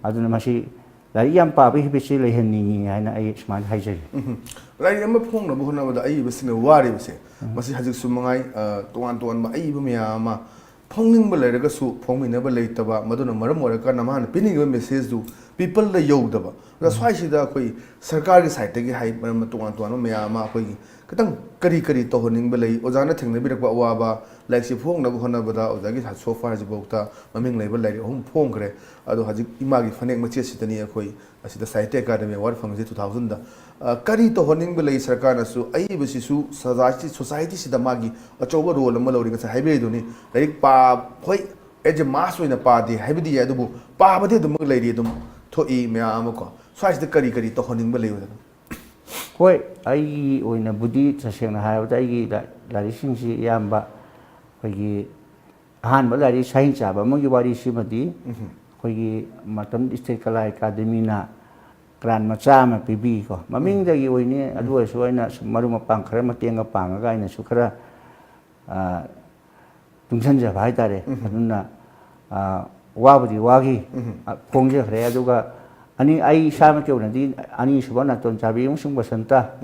ꯑꯗꯨꯅ ꯃꯁꯤ ꯂꯥꯏꯔꯤꯛ ꯌꯥꯝ ꯄꯥꯕꯒꯤ ꯍꯦꯕꯤꯠꯁꯤ ꯂꯩꯍꯟꯅꯤꯡꯉꯤ ꯍꯥꯏꯅ ꯑꯩ ꯁꯨꯃꯥꯏꯅ ꯍꯥꯏꯖꯒꯦ꯫ ꯂꯥꯏꯔꯤꯛ ꯑꯃ ꯐꯣꯡꯅꯕ ꯍꯣꯠꯅꯕꯗ ꯑꯏꯕꯁꯤꯡꯅ ꯋꯥꯔꯤꯕꯁꯦ, ꯃꯁꯤ ꯍꯧꯖꯤꯛꯁꯨ ꯃꯉꯥꯏ, ꯑ, ꯇꯣꯉꯥꯟ ꯇꯣꯉꯥꯟꯕ ꯑꯏꯕ ꯃꯌꯥꯝ ꯑꯃ ꯐꯣꯡꯅꯤꯡꯕ ꯂꯩꯔꯒꯁꯨ ꯐꯣꯡꯃꯤꯟꯅꯕ ꯂꯩꯇꯕ, ꯃꯗꯨꯅ ꯃꯔꯝ ꯑꯣꯏꯔꯀꯥꯟꯗ ꯃꯥꯅ ꯄꯤꯅꯤꯡꯉꯤꯕ ꯃꯦꯁꯦꯖꯇꯨ ꯄꯤꯄꯜꯗ ꯌꯧꯗꯕ꯫ ꯑꯗ ꯁ꯭ꯋꯥꯏꯁꯤꯗ ꯑꯩꯈꯣꯏ ꯁꯔꯀꯥꯔꯒꯤ ꯁꯥꯏꯠꯇꯒꯤ ꯍꯥꯏ, ꯃꯔꯝ ꯇꯣꯉꯥꯟ ꯇꯣꯉꯥꯟꯕ ꯃꯌꯥꯝ ꯑꯃ ꯑꯩꯈꯣꯏꯒꯤ ꯈꯤꯇꯪ ꯀꯔꯤ ꯀꯔꯤ ꯇꯧꯍꯟꯅꯤꯡꯕ ꯂꯩ, ꯑꯣꯖꯥꯅ ꯊꯦꯡꯅꯕꯤꯔꯛꯄ ꯑꯋꯥꯕ, ꯂꯥꯏꯔꯤꯛꯁꯤ ꯐꯣꯡꯅꯕ ꯍꯣꯠꯅꯕꯗ ꯑꯣꯖꯥꯒꯤ so far ꯍꯧꯖꯤꯛꯐꯥꯎꯗ ꯃꯃꯤꯡ ꯂꯩꯕ ꯂꯥꯏꯔꯤꯛ ꯑꯍꯨꯝ ꯐꯣꯡꯈ꯭ꯔꯦ꯫ ꯑꯗꯣ ꯍꯧꯖꯤꯛ ꯏꯃꯥꯒꯤ ꯐꯅꯦꯛ ꯃꯆꯦꯠꯁꯤꯗꯅꯤ ꯑꯩꯈꯣꯏ ꯑꯁꯤꯗ ꯁꯥꯍꯤꯇ꯭ꯌ ꯑꯦꯀꯥꯗꯃꯤ ꯑꯦꯋꯥꯔꯗ ꯐꯪꯉꯤꯁꯦ ꯇꯨ ꯊꯥꯎꯖꯟꯗ꯫ ꯑ, ꯀꯔꯤ ꯇꯧꯍꯟꯅꯤꯡꯕ ꯂꯩ ꯁꯔꯀꯥꯔꯅꯁꯨ? ꯑꯏꯕꯁꯤꯁꯨ ꯁꯣꯁꯥꯏꯇꯤ, ꯁꯣꯁꯥꯏꯇꯤꯁꯤꯗ ꯃꯥꯒꯤ ꯑꯆꯧꯕ ꯔꯣꯜ ꯑꯃ ꯂꯧꯔꯤ꯫ ꯉꯁꯥꯏ ꯍꯥꯏꯕꯤꯔꯤꯗꯨꯅꯤ, ꯂꯥꯏꯔꯤꯛ ꯄꯥ-, ꯍꯣꯏ, ꯑꯦꯖ ꯑꯦ ꯃꯥꯁ ꯑꯣꯏꯅ ꯄꯥꯗꯦ ꯍꯥꯏꯕꯗꯤ ꯌꯥꯏ, ꯑꯗꯨꯕꯨ ꯄꯥꯕꯗꯤ ꯑꯗꯨꯃꯛ ꯂꯩꯔꯤ, ꯑꯗꯨꯝ ꯊꯣꯛꯏ ꯃꯌꯥꯝ ꯑꯃꯀꯣ꯫ ꯁ꯭ꯋꯥꯏꯁꯤꯗ ꯀꯔꯤ ꯀꯔꯤ ꯇꯧꯍꯟꯅꯤꯡꯕ ꯂꯩ ꯑꯣꯖꯥ? ꯍꯣꯏ, ꯑꯩꯒꯤ ꯑꯣꯏꯅꯕꯨꯗꯤ ꯇꯁꯦꯡꯅ ꯍꯥꯏꯔꯕꯗ ꯑꯩꯒꯤ ꯂꯥ-, ꯂꯥꯏꯔꯤꯛꯁꯤꯡꯁꯤ ꯑꯌꯥꯝꯕ ꯑꯩꯈꯣꯏꯒꯤ ꯑꯍꯥꯟꯕ ꯂꯥꯏꯔꯤꯛ ꯁꯥꯍꯤꯡ ꯆꯥꯕ ꯑꯃꯒꯤ ꯋꯥꯔꯤꯁꯤꯃꯗꯤ ꯑꯩꯈꯣꯏꯒꯤ ꯃꯇꯝ ꯏꯁꯇꯦꯠ ꯀꯂꯥ ꯑꯦꯀꯥꯗꯃꯤꯅ ꯒ꯭ꯔꯥꯟ ꯃꯆꯥ ꯑꯃ ꯄꯤꯕꯤꯀꯣ, ꯃꯃꯤꯡꯗꯒꯤ ꯑꯣꯏꯅꯤ꯫ ꯑꯗꯨ ꯑꯣꯏꯔꯁꯨ ꯑꯩꯅ ꯁꯨꯝ ꯃꯔꯨꯞ ꯃꯄꯥꯡ ꯈꯔ ꯃꯇꯦꯡꯒ ꯄꯥꯡꯉꯒ ꯑꯩꯅꯁꯨ ꯈꯔ, ꯑ, ꯇꯨꯡꯁꯤꯟꯖꯕ ꯍꯥꯏꯇꯥꯔꯦ꯫ ꯑꯗꯨꯅ, ꯑ, ꯋꯥꯕꯨꯗꯤ ꯋꯥꯈꯤ, ꯑ, ꯐꯣꯡꯖꯈ꯭ꯔꯦ꯫ ꯑꯗꯨꯒ ꯑꯅꯤ, ꯑꯩ ꯏꯁꯥꯃꯛꯀꯤ ꯑꯣꯏꯅꯗꯤ ꯑꯅꯤꯁꯨꯕ ꯅꯥꯇꯣꯟ ꯆꯥꯕꯤ ꯑꯃꯁꯨꯡ ꯕꯁꯟꯇ,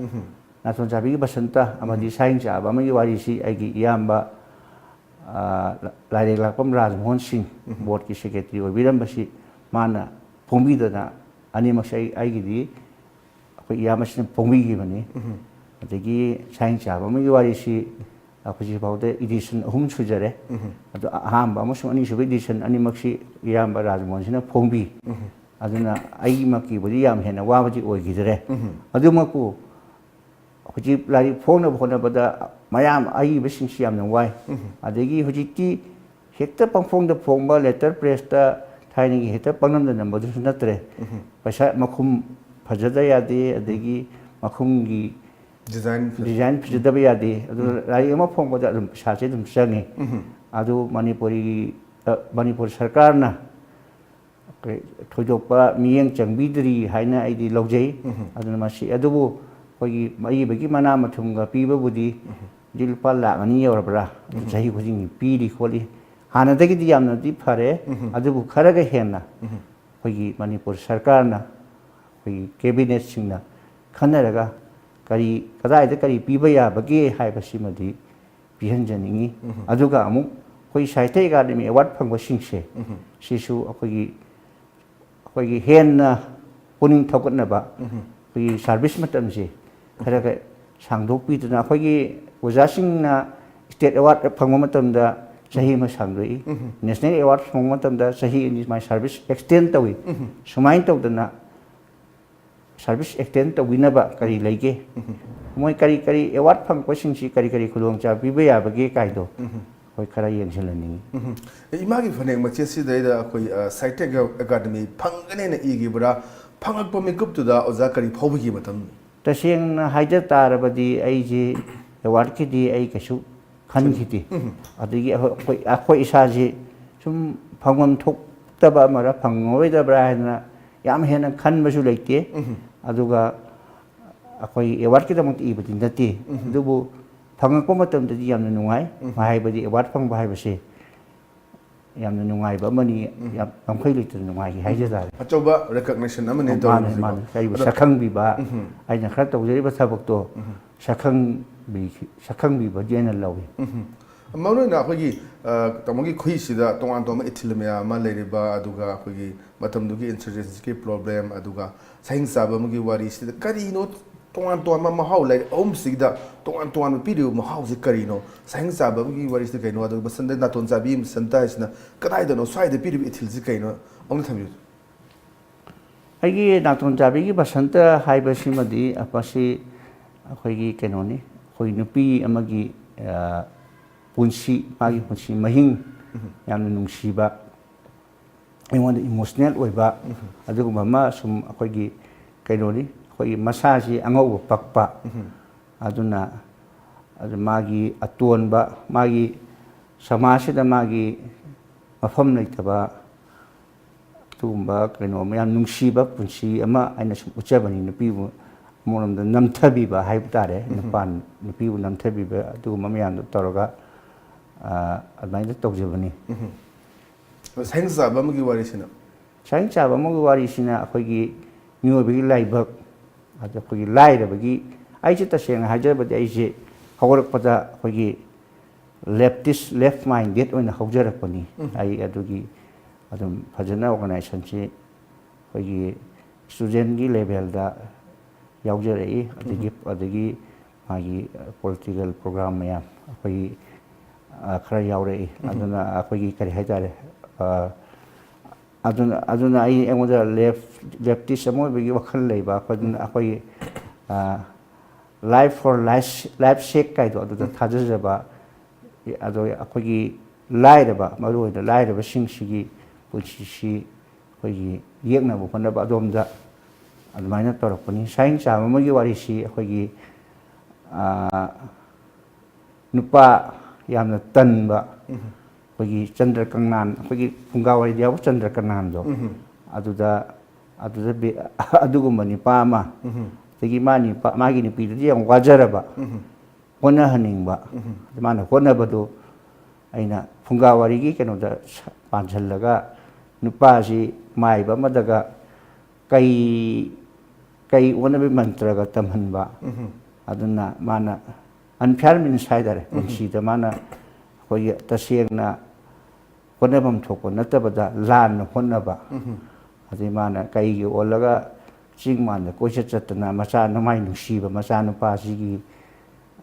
ꯅꯥꯇꯣꯟ ꯆꯥꯕꯤꯒꯤ ꯕꯁꯟꯇ ꯑꯃꯗꯤ ꯁꯥꯍꯤꯡ ꯆꯥꯕ ꯑꯃꯒꯤ ꯋꯥꯔꯤꯁꯤ ꯑꯩꯒꯤ ꯏꯌꯥꯝꯕ, ꯑ, ꯂꯥꯏꯔꯦꯛ ꯂꯥꯛꯄꯝ ꯔꯥꯖꯃꯣꯍꯟ ꯁꯤꯡ, ꯕꯣꯔꯗꯀꯤ ꯁꯦꯀ꯭ꯔꯦꯇꯔꯤ ꯑꯣꯏꯕꯤꯔꯝꯕꯁꯤ, ꯃꯥꯅ ꯐꯣꯡꯕꯤꯗꯅ ꯑꯅꯤꯃꯛꯁꯦ ꯑꯩ, ꯑꯩꯒꯤꯗꯤ ꯑꯩꯈꯣꯏ ꯏꯌꯥꯝꯕꯁꯤꯅ ꯐꯣꯡꯕꯤꯈꯤꯕꯅꯤ꯫ ꯑꯗꯒꯤ ꯁꯥꯍꯤꯡ ꯆꯥꯕ ꯑꯃꯒꯤ ꯋꯥꯔꯤꯁꯤ ꯍꯧꯖꯤꯛꯐꯥꯎꯗ edition ꯑꯍꯨꯝ ꯁꯨꯖꯔꯦ꯫ ꯑꯗꯣ ꯑꯍꯥꯟꯕ ꯑꯃꯁꯨꯡ ꯑꯅꯤꯁꯨꯕ edition ꯑꯅꯤꯃꯛꯁꯤ ꯏꯌꯥꯝꯕ ꯔꯥꯖꯃꯣꯍꯟꯁꯤꯅ ꯐꯣꯡꯕꯤ꯫ ꯑꯗꯨꯅ ꯑꯩꯃꯛꯀꯤꯕꯨꯗꯤ ꯌꯥꯝ ꯍꯦꯟꯅ ꯋꯥꯕꯗꯤ ꯑꯣꯏꯈꯤꯗ꯭ꯔꯦ꯫ ꯑꯗꯨꯃꯛꯄꯨ ꯍꯧꯖꯤꯛ ꯂꯥꯏꯔꯤꯛ ꯐꯣꯡꯅꯕ ꯍꯣꯠꯅꯕꯗ ꯃꯌꯥꯝ ꯑꯏꯕꯁꯤꯡꯁꯤ ꯌꯥꯝꯅ ꯋꯥꯏ꯫ ꯑꯗꯒꯤ ꯍꯧꯖꯤꯛꯇꯤ ꯍꯦꯛꯇ ꯄꯪꯐꯣꯡꯗ ꯐꯣꯡꯕ letter pressꯇ ꯊꯥꯏꯅꯒꯤ ꯍꯦꯛꯇ ꯄꯪꯅꯝꯗ ꯅꯝꯕꯗꯨꯁꯨ ꯅꯠꯇ꯭ꯔꯦ꯫ ꯄꯩꯁꯥ ꯃꯈꯨꯝ ꯐꯖꯗ ꯌꯥꯗꯦ, ꯑꯗꯒꯤ ꯃꯈꯨꯝꯒꯤ design ꯐꯖ- design ꯐꯖꯗꯕ ꯌꯥꯗꯦ꯫ ꯑꯗꯨꯅ ꯂꯥꯏꯔꯤꯛ ꯑꯃ ꯐꯣꯡꯕꯗ ꯑꯗꯨꯝ ꯄꯩꯁꯥꯁꯦ ꯑꯗꯨꯝ ꯆꯪꯉꯤ꯫ ꯑꯗꯨ ꯃꯅꯤꯄꯨꯔꯤ, ꯑ, ꯃꯅꯤꯄꯨꯔ ꯁꯔꯀꯥꯔꯅ ꯑꯩꯈꯣꯏ ꯊꯣꯏꯗꯣꯛꯄ ꯃꯤꯠꯌꯦꯡ ꯆꯪꯕꯤꯗ꯭ꯔꯤ ꯍꯥꯏꯅ ꯑꯩꯗꯤ ꯂꯧꯖꯩ꯫ ꯑꯗꯨꯅ ꯃꯁꯤ, ꯑꯗꯨꯕꯨ ꯑꯩꯈꯣꯏꯒꯤ ꯑꯏꯕꯒꯤ ꯃꯅꯥ ꯃꯊꯨꯝꯒ ꯄꯤꯕꯕꯨꯗꯤ ꯍꯧꯖꯤꯛ ꯂꯨꯄꯥ ꯂꯥꯈ ꯑꯅꯤ ꯌꯧꯔꯕ꯭ꯔꯥ? ꯑꯗꯨ ꯆꯍꯤ ꯈꯨꯗꯤꯡꯒꯤ ꯄꯤꯔꯤ ꯈꯣꯠꯂꯤ꯫ ꯍꯥꯟꯅꯗꯒꯤꯗꯤ ꯌꯥꯝꯅꯗꯤ ꯐꯔꯦ꯫ ꯑꯗꯨꯕꯨ ꯈꯔꯒ ꯍꯦꯟꯅ ꯑꯩꯈꯣꯏꯒꯤ ꯃꯅꯤꯄꯨꯔ ꯁꯔꯀꯥꯔꯅ, ꯑꯩꯈꯣꯏꯒꯤ cabinetꯁꯤꯡꯅ ꯈꯟꯅꯔꯒ ꯀꯔꯤ, ꯀꯗꯥꯏꯗ ꯀꯔꯤ ꯄꯤꯕ ꯌꯥꯕꯒꯦ ꯍꯥꯏꯕꯁꯤꯃꯗꯤ ꯄꯤꯍꯟꯖꯅꯤꯡꯉꯤ꯫ ꯑꯗꯨꯒ ꯑꯃꯨꯛ ꯑꯩꯈꯣꯏ ꯁꯥꯍꯤꯇ꯭ꯌ ꯑꯦꯀꯥꯗꯃꯤ award ꯐꯪꯕꯁꯤꯡꯁꯦ, ꯁꯤꯁꯨ ꯑꯩꯈꯣꯏꯒꯤ, ꯑꯩꯈꯣꯏꯒꯤ ꯍꯦꯟꯅ ꯄꯨꯛꯅꯤꯡ ꯊꯧꯒꯠꯅꯕ, ꯑꯩꯈꯣꯏꯒꯤ service ꯃꯇꯝꯁꯦ ꯈꯔ ꯈꯔ ꯁꯥꯡꯗꯣꯛꯄꯤꯗꯨꯅ, ꯑꯩꯈꯣꯏꯒꯤ ꯑꯣꯖꯥꯁꯤꯡꯅ state award ꯐꯪꯕ ꯃꯇꯝꯗ ꯆꯍꯤ ꯑꯃ ꯁꯥꯡꯗꯣꯛꯏ, national award ꯐꯪꯕ ꯃꯇꯝꯗ ꯆꯍꯤ ꯑꯅꯤ ꯁꯨꯃꯥꯏꯅ service extend ꯇꯧꯏ꯫ ꯁꯨꯃꯥꯏꯅ ꯇꯧꯗꯅ service extend ꯇꯧꯕꯤꯅꯕ ꯀꯔꯤ ꯂꯩꯒꯦ? ꯃꯣꯏ ꯀꯔꯤ ꯀꯔꯤ award ꯐꯪꯉꯛꯄꯁꯤꯡꯁꯤ ꯀꯔꯤ ꯀꯔꯤ ꯈꯨꯗꯣꯡꯆꯥꯕ ꯄꯤꯕ ꯌꯥꯕꯒꯦ ꯀꯥꯏꯗꯣ ꯑꯩꯈꯣꯏ ꯈꯔ ꯌꯦꯡꯁꯤꯜꯍꯟꯅꯤꯡꯉꯤ꯫ ꯎꯝ꯫ ꯏꯃꯥꯒꯤ ꯐꯅꯦꯛ ꯃꯆꯦꯠꯁꯤꯗꯩꯗ ꯑꯩꯈꯣꯏ, ꯑ, ꯁꯥꯍꯤꯇ꯭ꯌ ꯑꯦꯀꯥꯗꯃꯤ ꯐꯪꯒꯅꯦꯅ ꯏꯈꯤꯕ꯭ꯔꯥ? ꯐꯪꯉꯛꯄ ꯃꯤꯀꯨꯞꯇꯨꯗ ꯑꯣꯖꯥ ꯀꯔꯤ ꯐꯥꯎꯕꯤꯒꯦ ꯃꯇꯝ? ꯇꯁꯦꯡꯅ ꯍꯥꯏꯖ ꯇꯥꯔꯕꯗꯤ ꯑꯩꯁꯦ awardꯀꯤꯗꯤ ꯑꯩ ꯀꯩꯁꯨ ꯈꯟꯈꯤꯗꯦ꯫ ꯑꯗꯒꯤ ꯑꯩꯈꯣꯏ, ꯑꯩꯈꯣꯏ ꯏꯁꯥꯁꯤ ꯁꯨꯝ ꯐꯪꯐꯝ ꯊꯣꯛꯇꯕ ꯑꯃꯔ ꯐꯪꯉꯔꯣꯏꯗꯕ꯭ꯔꯥ ꯍꯥꯏꯗꯅ ꯌꯥꯝ ꯍꯦꯟꯅ ꯈꯟꯕꯁꯨ ꯂꯩꯇꯦ꯫ ꯑꯗꯨꯒ ꯑꯩꯈꯣꯏ awardꯀꯤꯗꯃꯛꯇ ꯏꯕꯗꯤ ꯅꯠꯇꯦ꯫ ꯑꯗꯨꯕꯨ ꯐꯪꯉꯛꯄ ꯃꯇꯝꯗꯗꯤ ꯌꯥꯝꯅ ꯅꯨꯡꯉꯥꯏ꯫ ꯍꯥꯏꯕꯗꯤ award ꯐꯪꯕ ꯍꯥꯏꯕꯁꯦ ꯌꯥꯝꯅ ꯅꯨꯡꯉꯥꯏꯕ ꯑꯃꯅꯤ꯫ ꯌꯥꯝ ꯉꯝꯈꯩ ꯂꯩꯇꯅ ꯅꯨꯡꯉꯥꯏꯈꯤ ꯍꯥꯏꯖ ꯇꯥꯔꯦ꯫ ꯑꯆꯧꯕ recognition ꯑꯃꯅꯦ ꯃꯥꯅꯦ, ꯇꯧꯔꯤꯁꯤꯀꯣ꯫ ꯃꯥꯅꯦ꯫ ꯑꯩꯕꯨ ꯑꯗꯣ ꯁꯛꯈꯪꯕꯤꯕ, ꯑꯩꯅ ꯈꯔ ꯇꯧꯖꯔꯤꯕ ꯊꯕꯛꯇꯣ ꯁꯛꯈꯪꯕꯤ-, ꯁꯛꯈꯪꯕꯤꯕꯗꯤ ꯑꯩꯅ ꯂꯧꯏ꯫ ꯃꯔꯨ ꯑꯣꯏꯅ ꯑꯩꯈꯣꯏꯒꯤ, ꯑ, ꯇꯥꯃꯣꯒꯤ ꯈꯨꯏꯁꯤꯗ ꯇꯣꯉꯥꯟ ꯇꯣꯉꯥꯟꯕ ꯏꯊꯤꯜ ꯃꯌꯥꯝ ꯑꯃ ꯂꯩꯔꯤꯕ, ꯑꯗꯨꯒ ꯑꯩꯈꯣꯏꯒꯤ ꯃꯇꯝꯗꯨꯒꯤ insurgencyꯒꯤ problem, ꯑꯗꯨꯒ ꯁꯍꯤꯡ ꯆꯥꯕ ꯑꯃꯒꯤ ꯋꯥꯔꯤꯁꯤꯗ ꯀꯔꯤꯅꯣ ꯇꯣꯉꯥꯟ ꯇꯣꯉꯥꯟꯕ ꯃꯍꯥꯎ, ꯂꯥꯏꯔꯤꯛ ꯑꯍꯨꯝꯁꯤꯗ ꯇꯣꯉꯥꯟ ꯇꯣꯉꯥꯟꯕ ꯄꯤꯔꯤꯕ ꯃꯍꯥꯎꯁꯤ ꯀꯔꯤꯅꯣ? ꯁꯥꯍꯤꯡ ꯆꯥꯕ ꯑꯃꯒꯤ ꯋꯥꯔꯤꯁꯤꯅ ꯀꯩꯅꯣ? ꯑꯗꯨꯒ ꯕꯁꯟꯇ, ꯅꯥꯇꯣꯟ ꯆꯥꯕꯤ ꯕꯁꯟꯇ ꯍꯥꯏꯁꯤꯅ ꯀꯗꯥꯏꯗꯅꯣ? ꯁ꯭ꯋꯥꯏꯗ ꯄꯤꯔꯤꯕ ꯏꯊꯤꯜꯁꯤ ꯀꯩꯅꯣ? ꯑꯃꯨꯛꯇ ꯊꯝꯕꯤꯌꯨ꯫ ꯑꯩꯒꯤ ꯅꯥꯇꯣꯟ ꯆꯥꯕꯤꯒꯤ ꯕꯁꯟꯇ ꯍꯥꯏꯕꯁꯤꯃꯗꯤ ꯃꯁꯤ ꯑꯩꯈꯣꯏꯒꯤ ꯀꯩꯅꯣꯅꯤ, ꯑꯩꯈꯣꯏ ꯅꯨꯄꯤ ꯑꯃꯒꯤ, ꯑ, ꯄꯨꯟꯁꯤ, ꯃꯥꯒꯤ ꯄꯨꯟꯁꯤ ꯃꯍꯤꯡ, ꯌꯥꯝꯅ ꯅꯨꯡꯁꯤꯕ, ꯑꯩꯉꯣꯟꯗ ꯏꯃꯣꯁꯅꯦꯜ ꯑꯣꯏꯕ, ꯑꯗꯨꯒꯨꯝꯕ ꯑꯃ ꯁꯨꯝ ꯑꯩꯈꯣꯏꯒꯤ ꯀꯩꯅꯣꯅꯤ, ꯑꯩꯈꯣꯏꯒꯤ ꯃꯁꯥꯁꯤ ꯑꯉꯧꯕ ꯄꯛꯄ, ꯑꯗꯨꯅ, ꯑꯗꯨ ꯃꯥꯒꯤ ꯑꯇꯣꯟꯕ, ꯃꯥꯒꯤ ꯁꯃꯥꯖꯁꯤꯗ ꯃꯥꯒꯤ ꯃꯐꯝ ꯂꯩꯇꯕ, ꯑꯗꯨꯒꯨꯝꯕ ꯀꯩꯅꯣ ꯃꯌꯥꯝ ꯅꯨꯡꯁꯤꯕ ꯄꯨꯟꯁꯤ ꯑꯃ ꯑꯩꯅ ꯁꯨꯝ ꯎꯠꯆꯕꯅꯤ꯫ ꯅꯨꯄꯤꯕꯨ ꯑꯃꯔꯣꯝꯗ ꯅꯝꯊꯕꯤꯕ ꯍꯥꯏꯕ ꯇꯥꯔꯦ, ꯅꯨꯄꯥ ꯅꯨꯄꯤꯕꯨ ꯅꯝꯊꯕꯤꯕ ꯑꯗꯨꯒꯨꯝꯕ ꯃꯌꯥꯝꯗꯣ ꯇꯧꯔꯒ, ꯑ, ꯑꯗꯨꯃꯥꯏꯅ ꯇꯧꯖꯕꯅꯤ꯫ ꯁꯥꯍꯤꯡ ꯆꯥꯕ ꯑꯃꯒꯤ ꯋꯥꯔꯤꯁꯤꯅ? ꯁꯥꯍꯤꯡ ꯆꯥꯕ ꯑꯃꯒꯤ ꯋꯥꯔꯤꯁꯤꯅ ꯑꯩꯈꯣꯏꯒꯤ ꯃꯤꯑꯣꯏꯕꯒꯤ ꯂꯥꯏꯕꯛ, ꯑꯗ ꯑꯩꯈꯣꯏꯒꯤ ꯂꯥꯏꯔꯕꯒꯤ, ꯑꯩꯁꯦ ꯇꯁꯦꯡꯅ ꯍꯥꯏꯖꯔꯕꯗꯤ ꯑꯩꯁꯦ ꯍꯧꯔꯛꯄꯗ ꯑꯩꯈꯣꯏꯒꯤ ꯂꯦꯞꯇꯤꯁ, ꯂꯦꯐ ꯃꯥꯏꯟꯗꯦꯠ ꯑꯣꯏꯅ ꯍꯧꯖꯔꯛꯄꯅꯤ꯫ ꯑꯩ ꯑꯗꯨꯒꯤ ꯑꯗꯨꯝ ꯐꯖꯅ ꯑꯣꯔꯒꯅꯥꯏꯖꯦꯁꯟꯁꯤ ꯑꯩꯈꯣꯏꯒꯤ ꯁ꯭ꯇꯨꯗꯦꯟꯒꯤ ꯂꯦꯚꯦꯜꯗ ꯌꯥꯎꯖꯔꯛꯏ꯫ ꯑꯗꯒꯤ, ꯑꯗꯒꯤ ꯃꯥꯒꯤ ꯄꯣꯂꯤꯇꯤꯀꯦꯜ ꯄ꯭ꯔꯣꯒ꯭ꯔꯥꯝ ꯃꯌꯥꯝ ꯑꯩꯈꯣꯏꯒꯤ, ꯑ, ꯈꯔ ꯌꯥꯎꯔꯛꯏ꯫ ꯑꯗꯨꯅ ꯑꯩꯈꯣꯏꯒꯤ ꯀꯔꯤ ꯍꯥꯏꯇꯥꯔꯦ, ꯑ, ꯑꯗꯨꯅ, ꯑꯗꯨꯅ ꯑꯩ, ꯑꯩꯉꯣꯟꯗ ꯂꯦꯐ, ꯂꯦꯞꯇꯤꯁ ꯑꯃ ꯑꯣꯏꯕꯒꯤ ꯋꯥꯈꯜ ꯂꯩꯕ, ꯑꯩꯈꯣꯏ, ꯑꯩꯈꯣꯏꯒꯤ, ꯑ, life for life, life sake ꯀꯥꯏꯗꯣ ꯑꯗꯨꯗ ꯊꯥꯖꯖꯕ, ꯑꯗꯣ ꯑꯩꯈꯣꯏꯒꯤ ꯂꯥꯏꯔꯕ, ꯃꯔꯨꯑꯣꯏꯅ ꯂꯥꯏꯔꯕꯁꯤꯡꯁꯤꯒꯤ ꯄꯨꯟꯁꯤꯁꯤ ꯑꯩꯈꯣꯏꯒꯤ ꯌꯦꯛꯅꯕ ꯍꯣꯠꯅꯕ ꯑꯗꯣꯝꯗ ꯑꯗꯨꯃꯥꯏꯅ ꯇꯧꯔꯛꯄꯅꯤ꯫ ꯁꯥꯍꯤꯡ ꯆꯥꯕ ꯑꯃꯒꯤ ꯋꯥꯔꯤꯁꯤ ꯑꯩꯈꯣꯏꯒꯤ, ꯑ, ꯅꯨꯄꯥ ꯌꯥꯝꯅ ꯇꯟꯕ, ꯑꯩꯈꯣꯏꯒꯤ ꯆꯟꯗ꯭ꯔ ꯀꯪꯅꯥꯟ, ꯑꯩꯈꯣꯏꯒꯤ ꯐꯨꯡꯒꯥ ꯋꯥꯔꯤꯗ ꯌꯥꯎꯕ ꯆꯟꯗ꯭ꯔ ꯀꯪꯅꯥꯟꯗꯣ, ꯑꯗꯨꯗ, ꯑꯗꯨꯗ ꯕꯤ-, ꯑꯗꯨꯒꯨꯝꯕ ꯅꯨꯄꯥ ꯑꯃ, ꯑꯗꯒꯤ ꯃꯥ ꯅꯨꯄꯥ, ꯃꯥꯒꯤ ꯅꯨꯄꯤꯗꯨꯗꯤ ꯌꯥꯝ ꯋꯥꯖꯔꯕ, ꯍꯣꯠꯅꯍꯟꯅꯤꯡꯕ, ꯃꯥꯅ ꯍꯣꯠꯅꯕꯗꯨ ꯑꯩꯅ ꯐꯨꯡꯒꯥ ꯋꯥꯔꯤꯒꯤ ꯀꯩꯅꯣꯗ ꯁ-, ꯄꯥꯟꯁꯤꯜꯂꯒ ꯅꯨꯄꯥꯁꯤ ꯃꯥꯏꯕ ꯑꯃꯗꯒ ꯀꯩ, ꯀꯩ ꯑꯣꯟꯅꯕꯒꯤ ꯃꯟꯇ꯭ꯔꯒ ꯇꯝꯍꯟꯕ꯫ ꯑꯗꯨꯅ ꯃꯥꯅ unfair means ꯍꯥꯏꯇꯥꯔꯦ, ꯄꯨꯟꯁꯤꯗ ꯃꯥꯅ ꯑꯩꯈꯣꯏꯒꯤ ꯇꯁꯦꯡꯅ ꯍꯣꯠꯅꯐꯝ ꯊꯣꯛꯄ ꯅꯠꯇꯕꯗ ꯂꯥꯟꯅ ꯍꯣꯠꯅꯕ꯫ ꯑꯗꯩ ꯃꯥꯅ ꯀꯩꯒꯤ ꯑꯣꯜꯂꯒ ꯆꯤꯡ ꯃꯥꯟꯗ ꯀꯣꯏꯆꯠ ꯆꯠꯇꯅ ꯃꯆꯥ, ꯃꯥꯏ ꯅꯨꯡꯁꯤꯕ ꯃꯆꯥꯅꯨꯄꯥꯁꯤꯒꯤ,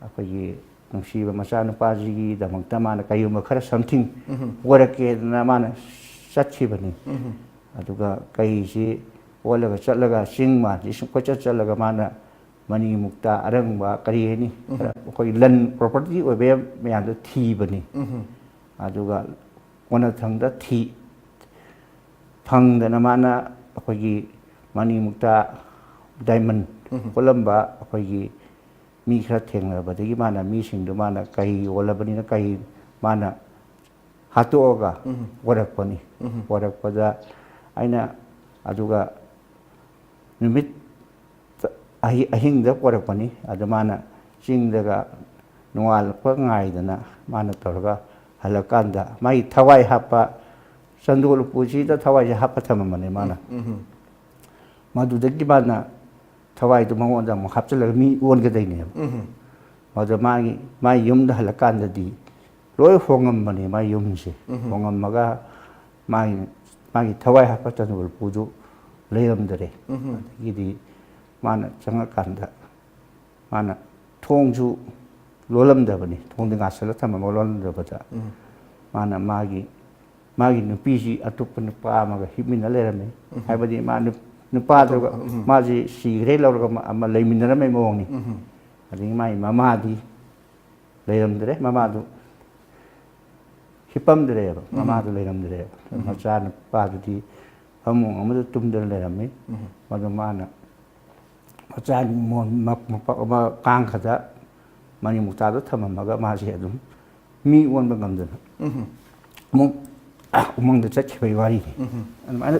ꯑꯩꯈꯣꯏꯒꯤ ꯅꯨꯡꯁꯤꯕ ꯃꯆꯥꯅꯨꯄꯥꯁꯤꯒꯤꯗꯃꯛꯇ ꯃꯥꯅ ꯀꯩꯒꯨꯝꯕ ꯈꯔ something ꯄꯨꯔꯛꯀꯦꯗꯅ ꯃꯥꯅ ꯆꯠꯈꯤꯕꯅꯤ꯫ ꯑꯗꯨꯒ ꯀꯩꯁꯤ ꯑꯣꯜꯂꯒ ꯆꯠꯂꯒ ꯆꯤꯡ ꯃꯥꯟꯁꯤ ꯁꯨꯝ ꯀꯣꯏꯆꯠ ꯆꯠꯂꯒ ꯃꯥꯅ ꯃꯅꯤꯃꯨꯛꯇ ꯑꯔꯪꯕ ꯀꯔꯤ ꯍꯥꯏꯅꯤ, ꯈꯔ ꯑꯩꯈꯣꯏ ꯂꯟ property ꯑꯣꯏꯕ ꯃꯌꯥꯝꯗꯣ ꯊꯤꯕꯅꯤ꯫ ꯑꯗꯨꯒ ꯀꯣꯟꯅꯊꯪꯗ ꯊꯤ ꯐꯪꯗꯅ ꯃꯥꯅ ꯑꯩꯈꯣꯏꯒꯤ ꯃꯅꯤꯃꯨꯛꯇ diamond ꯈꯣꯠꯂꯝꯕ ꯑꯩꯈꯣꯏꯒꯤ ꯃꯤ ꯈꯔ ꯊꯦꯡꯅꯕꯗꯒꯤ ꯃꯥꯅ ꯃꯤꯁꯤꯡꯗꯨ ꯃꯥꯅ ꯀꯩ ꯑꯣꯜꯂꯕꯅꯤꯅ ꯀꯩ ꯃꯥꯅ ꯍꯥꯠꯇꯣꯛꯑꯒ ꯄꯣꯔꯛꯄꯅꯤ꯫ ꯄꯣꯔꯛꯄꯗ ꯑꯩꯅ ꯑꯗꯨꯒ ꯅꯨꯃꯤꯠ ꯑꯍꯤ-, ꯑꯍꯤꯡꯗ ꯄꯣꯔꯛꯄꯅꯤ꯫ ꯑꯗꯨ ꯃꯥꯅ ꯆꯤꯡꯗꯒ ꯅꯣꯡꯉꯥꯜꯂꯛꯄ ꯉꯥꯏꯗꯅ ꯃꯥꯅ ꯇꯧꯔꯒ ꯍꯜꯂꯛꯀꯥꯟꯗ ꯃꯥꯒꯤ ꯊꯋꯥꯏ ꯍꯥꯞꯄ ꯆꯟꯗꯣꯜ ꯎꯄꯨꯁꯤꯗ ꯊꯋꯥꯏꯁꯦ ꯍꯥꯞꯄ ꯊꯝꯃꯝꯕꯅꯦ ꯃꯥꯅ꯫ ꯃꯗꯨꯗꯒꯤ ꯃꯥꯅ ꯊꯋꯥꯏꯗꯨ ꯃꯉꯣꯟꯗ ꯑꯃꯨꯛ ꯍꯥꯞꯆꯤꯜꯂꯒ ꯃꯤ ꯑꯣꯟꯒꯗꯣꯏꯅꯦꯕ꯫ ꯃꯗꯨ ꯃꯥꯒꯤ, ꯃꯥꯒꯤ ꯌꯨꯝꯗ ꯍꯜꯂꯛꯀꯥꯟꯗꯗꯤ ꯂꯣꯏ ꯍꯣꯡꯉꯝꯕꯅꯦ ꯃꯥꯒꯤ ꯌꯨꯝꯁꯦ꯫ ꯍꯣꯡꯉꯝꯃꯒ ꯃꯥꯒꯤ, ꯃꯥꯒꯤ ꯊꯋꯥꯏ ꯍꯥꯞꯄ ꯆꯟꯗꯣꯜ ꯎꯄꯨꯗꯨ ꯂꯩꯔꯝꯗꯔꯦ꯫ ꯑꯗꯒꯤꯗꯤ ꯃꯥꯅ ꯆꯪꯉꯀꯥꯟꯗ ꯃꯥꯅ ꯊꯣꯡꯁꯨ ꯂꯣꯜꯂꯝꯗꯕꯅꯤ, ꯊꯣꯡꯗꯤ ꯉꯥꯁꯜꯂ ꯊꯝꯃꯒ ꯂꯣꯜꯂꯝꯗꯕꯗ ꯃꯥꯅ ꯃꯥꯒꯤ, ꯃꯥꯒꯤ ꯅꯨꯄꯤꯁꯤ ꯑꯇꯣꯞꯄ ꯅꯨꯄꯥ ꯑꯃꯒ ꯍꯤꯞꯃꯤꯟꯅ ꯂꯩꯔꯝꯃꯤ꯫ ꯍꯥꯏꯕꯗꯤ ꯃꯥ ꯅꯨ-, ꯅꯨꯄꯥꯗꯨꯒ ꯃꯥꯁꯤ ꯁꯤꯈ꯭ꯔꯦ ꯂꯧꯔꯒ ꯑꯃ, ꯑꯃ ꯂꯩꯃꯤꯟꯅꯔꯝꯕꯩ ꯃꯑꯣꯡꯅꯤ꯫ ꯑꯗꯒꯤ ꯃꯥꯒꯤ ꯃꯃꯥꯗꯤ ꯂꯩꯔꯝꯗ꯭ꯔꯦ, ꯃꯃꯥꯗꯨ ꯍꯤꯞꯄꯝꯗ꯭ꯔꯦꯕ, ꯃꯃꯥꯗꯨ ꯂꯩꯔꯝꯗ꯭ꯔꯦꯕ꯫ ꯃꯆꯥ ꯅꯨꯄꯥꯗꯨꯗꯤ ꯐꯃꯨꯡ ꯑꯃꯗ ꯇꯨꯝꯗꯅ ꯂꯩꯔꯝꯃꯤ꯫ ꯃꯗꯨ ꯃꯥꯅ ꯃꯆꯥ ꯃꯣꯟ ꯃ-, ꯃꯄꯥꯛ ꯑꯃ ꯀꯥꯡꯈꯗ ꯃꯅꯤꯃꯨꯛꯇꯥꯗꯣ ꯊꯝꯃꯝꯃꯒ ꯃꯥꯁꯦ ꯑꯗꯨꯝ ꯃꯤ ꯑꯣꯟꯕ ꯉꯝꯗꯅ ꯑꯃꯨꯛ ꯎꯃꯪꯗ ꯆꯠꯈꯤꯕꯒꯤ ꯋꯥꯔꯤꯅꯤ꯫ ꯑꯗꯨꯃꯥꯏꯅ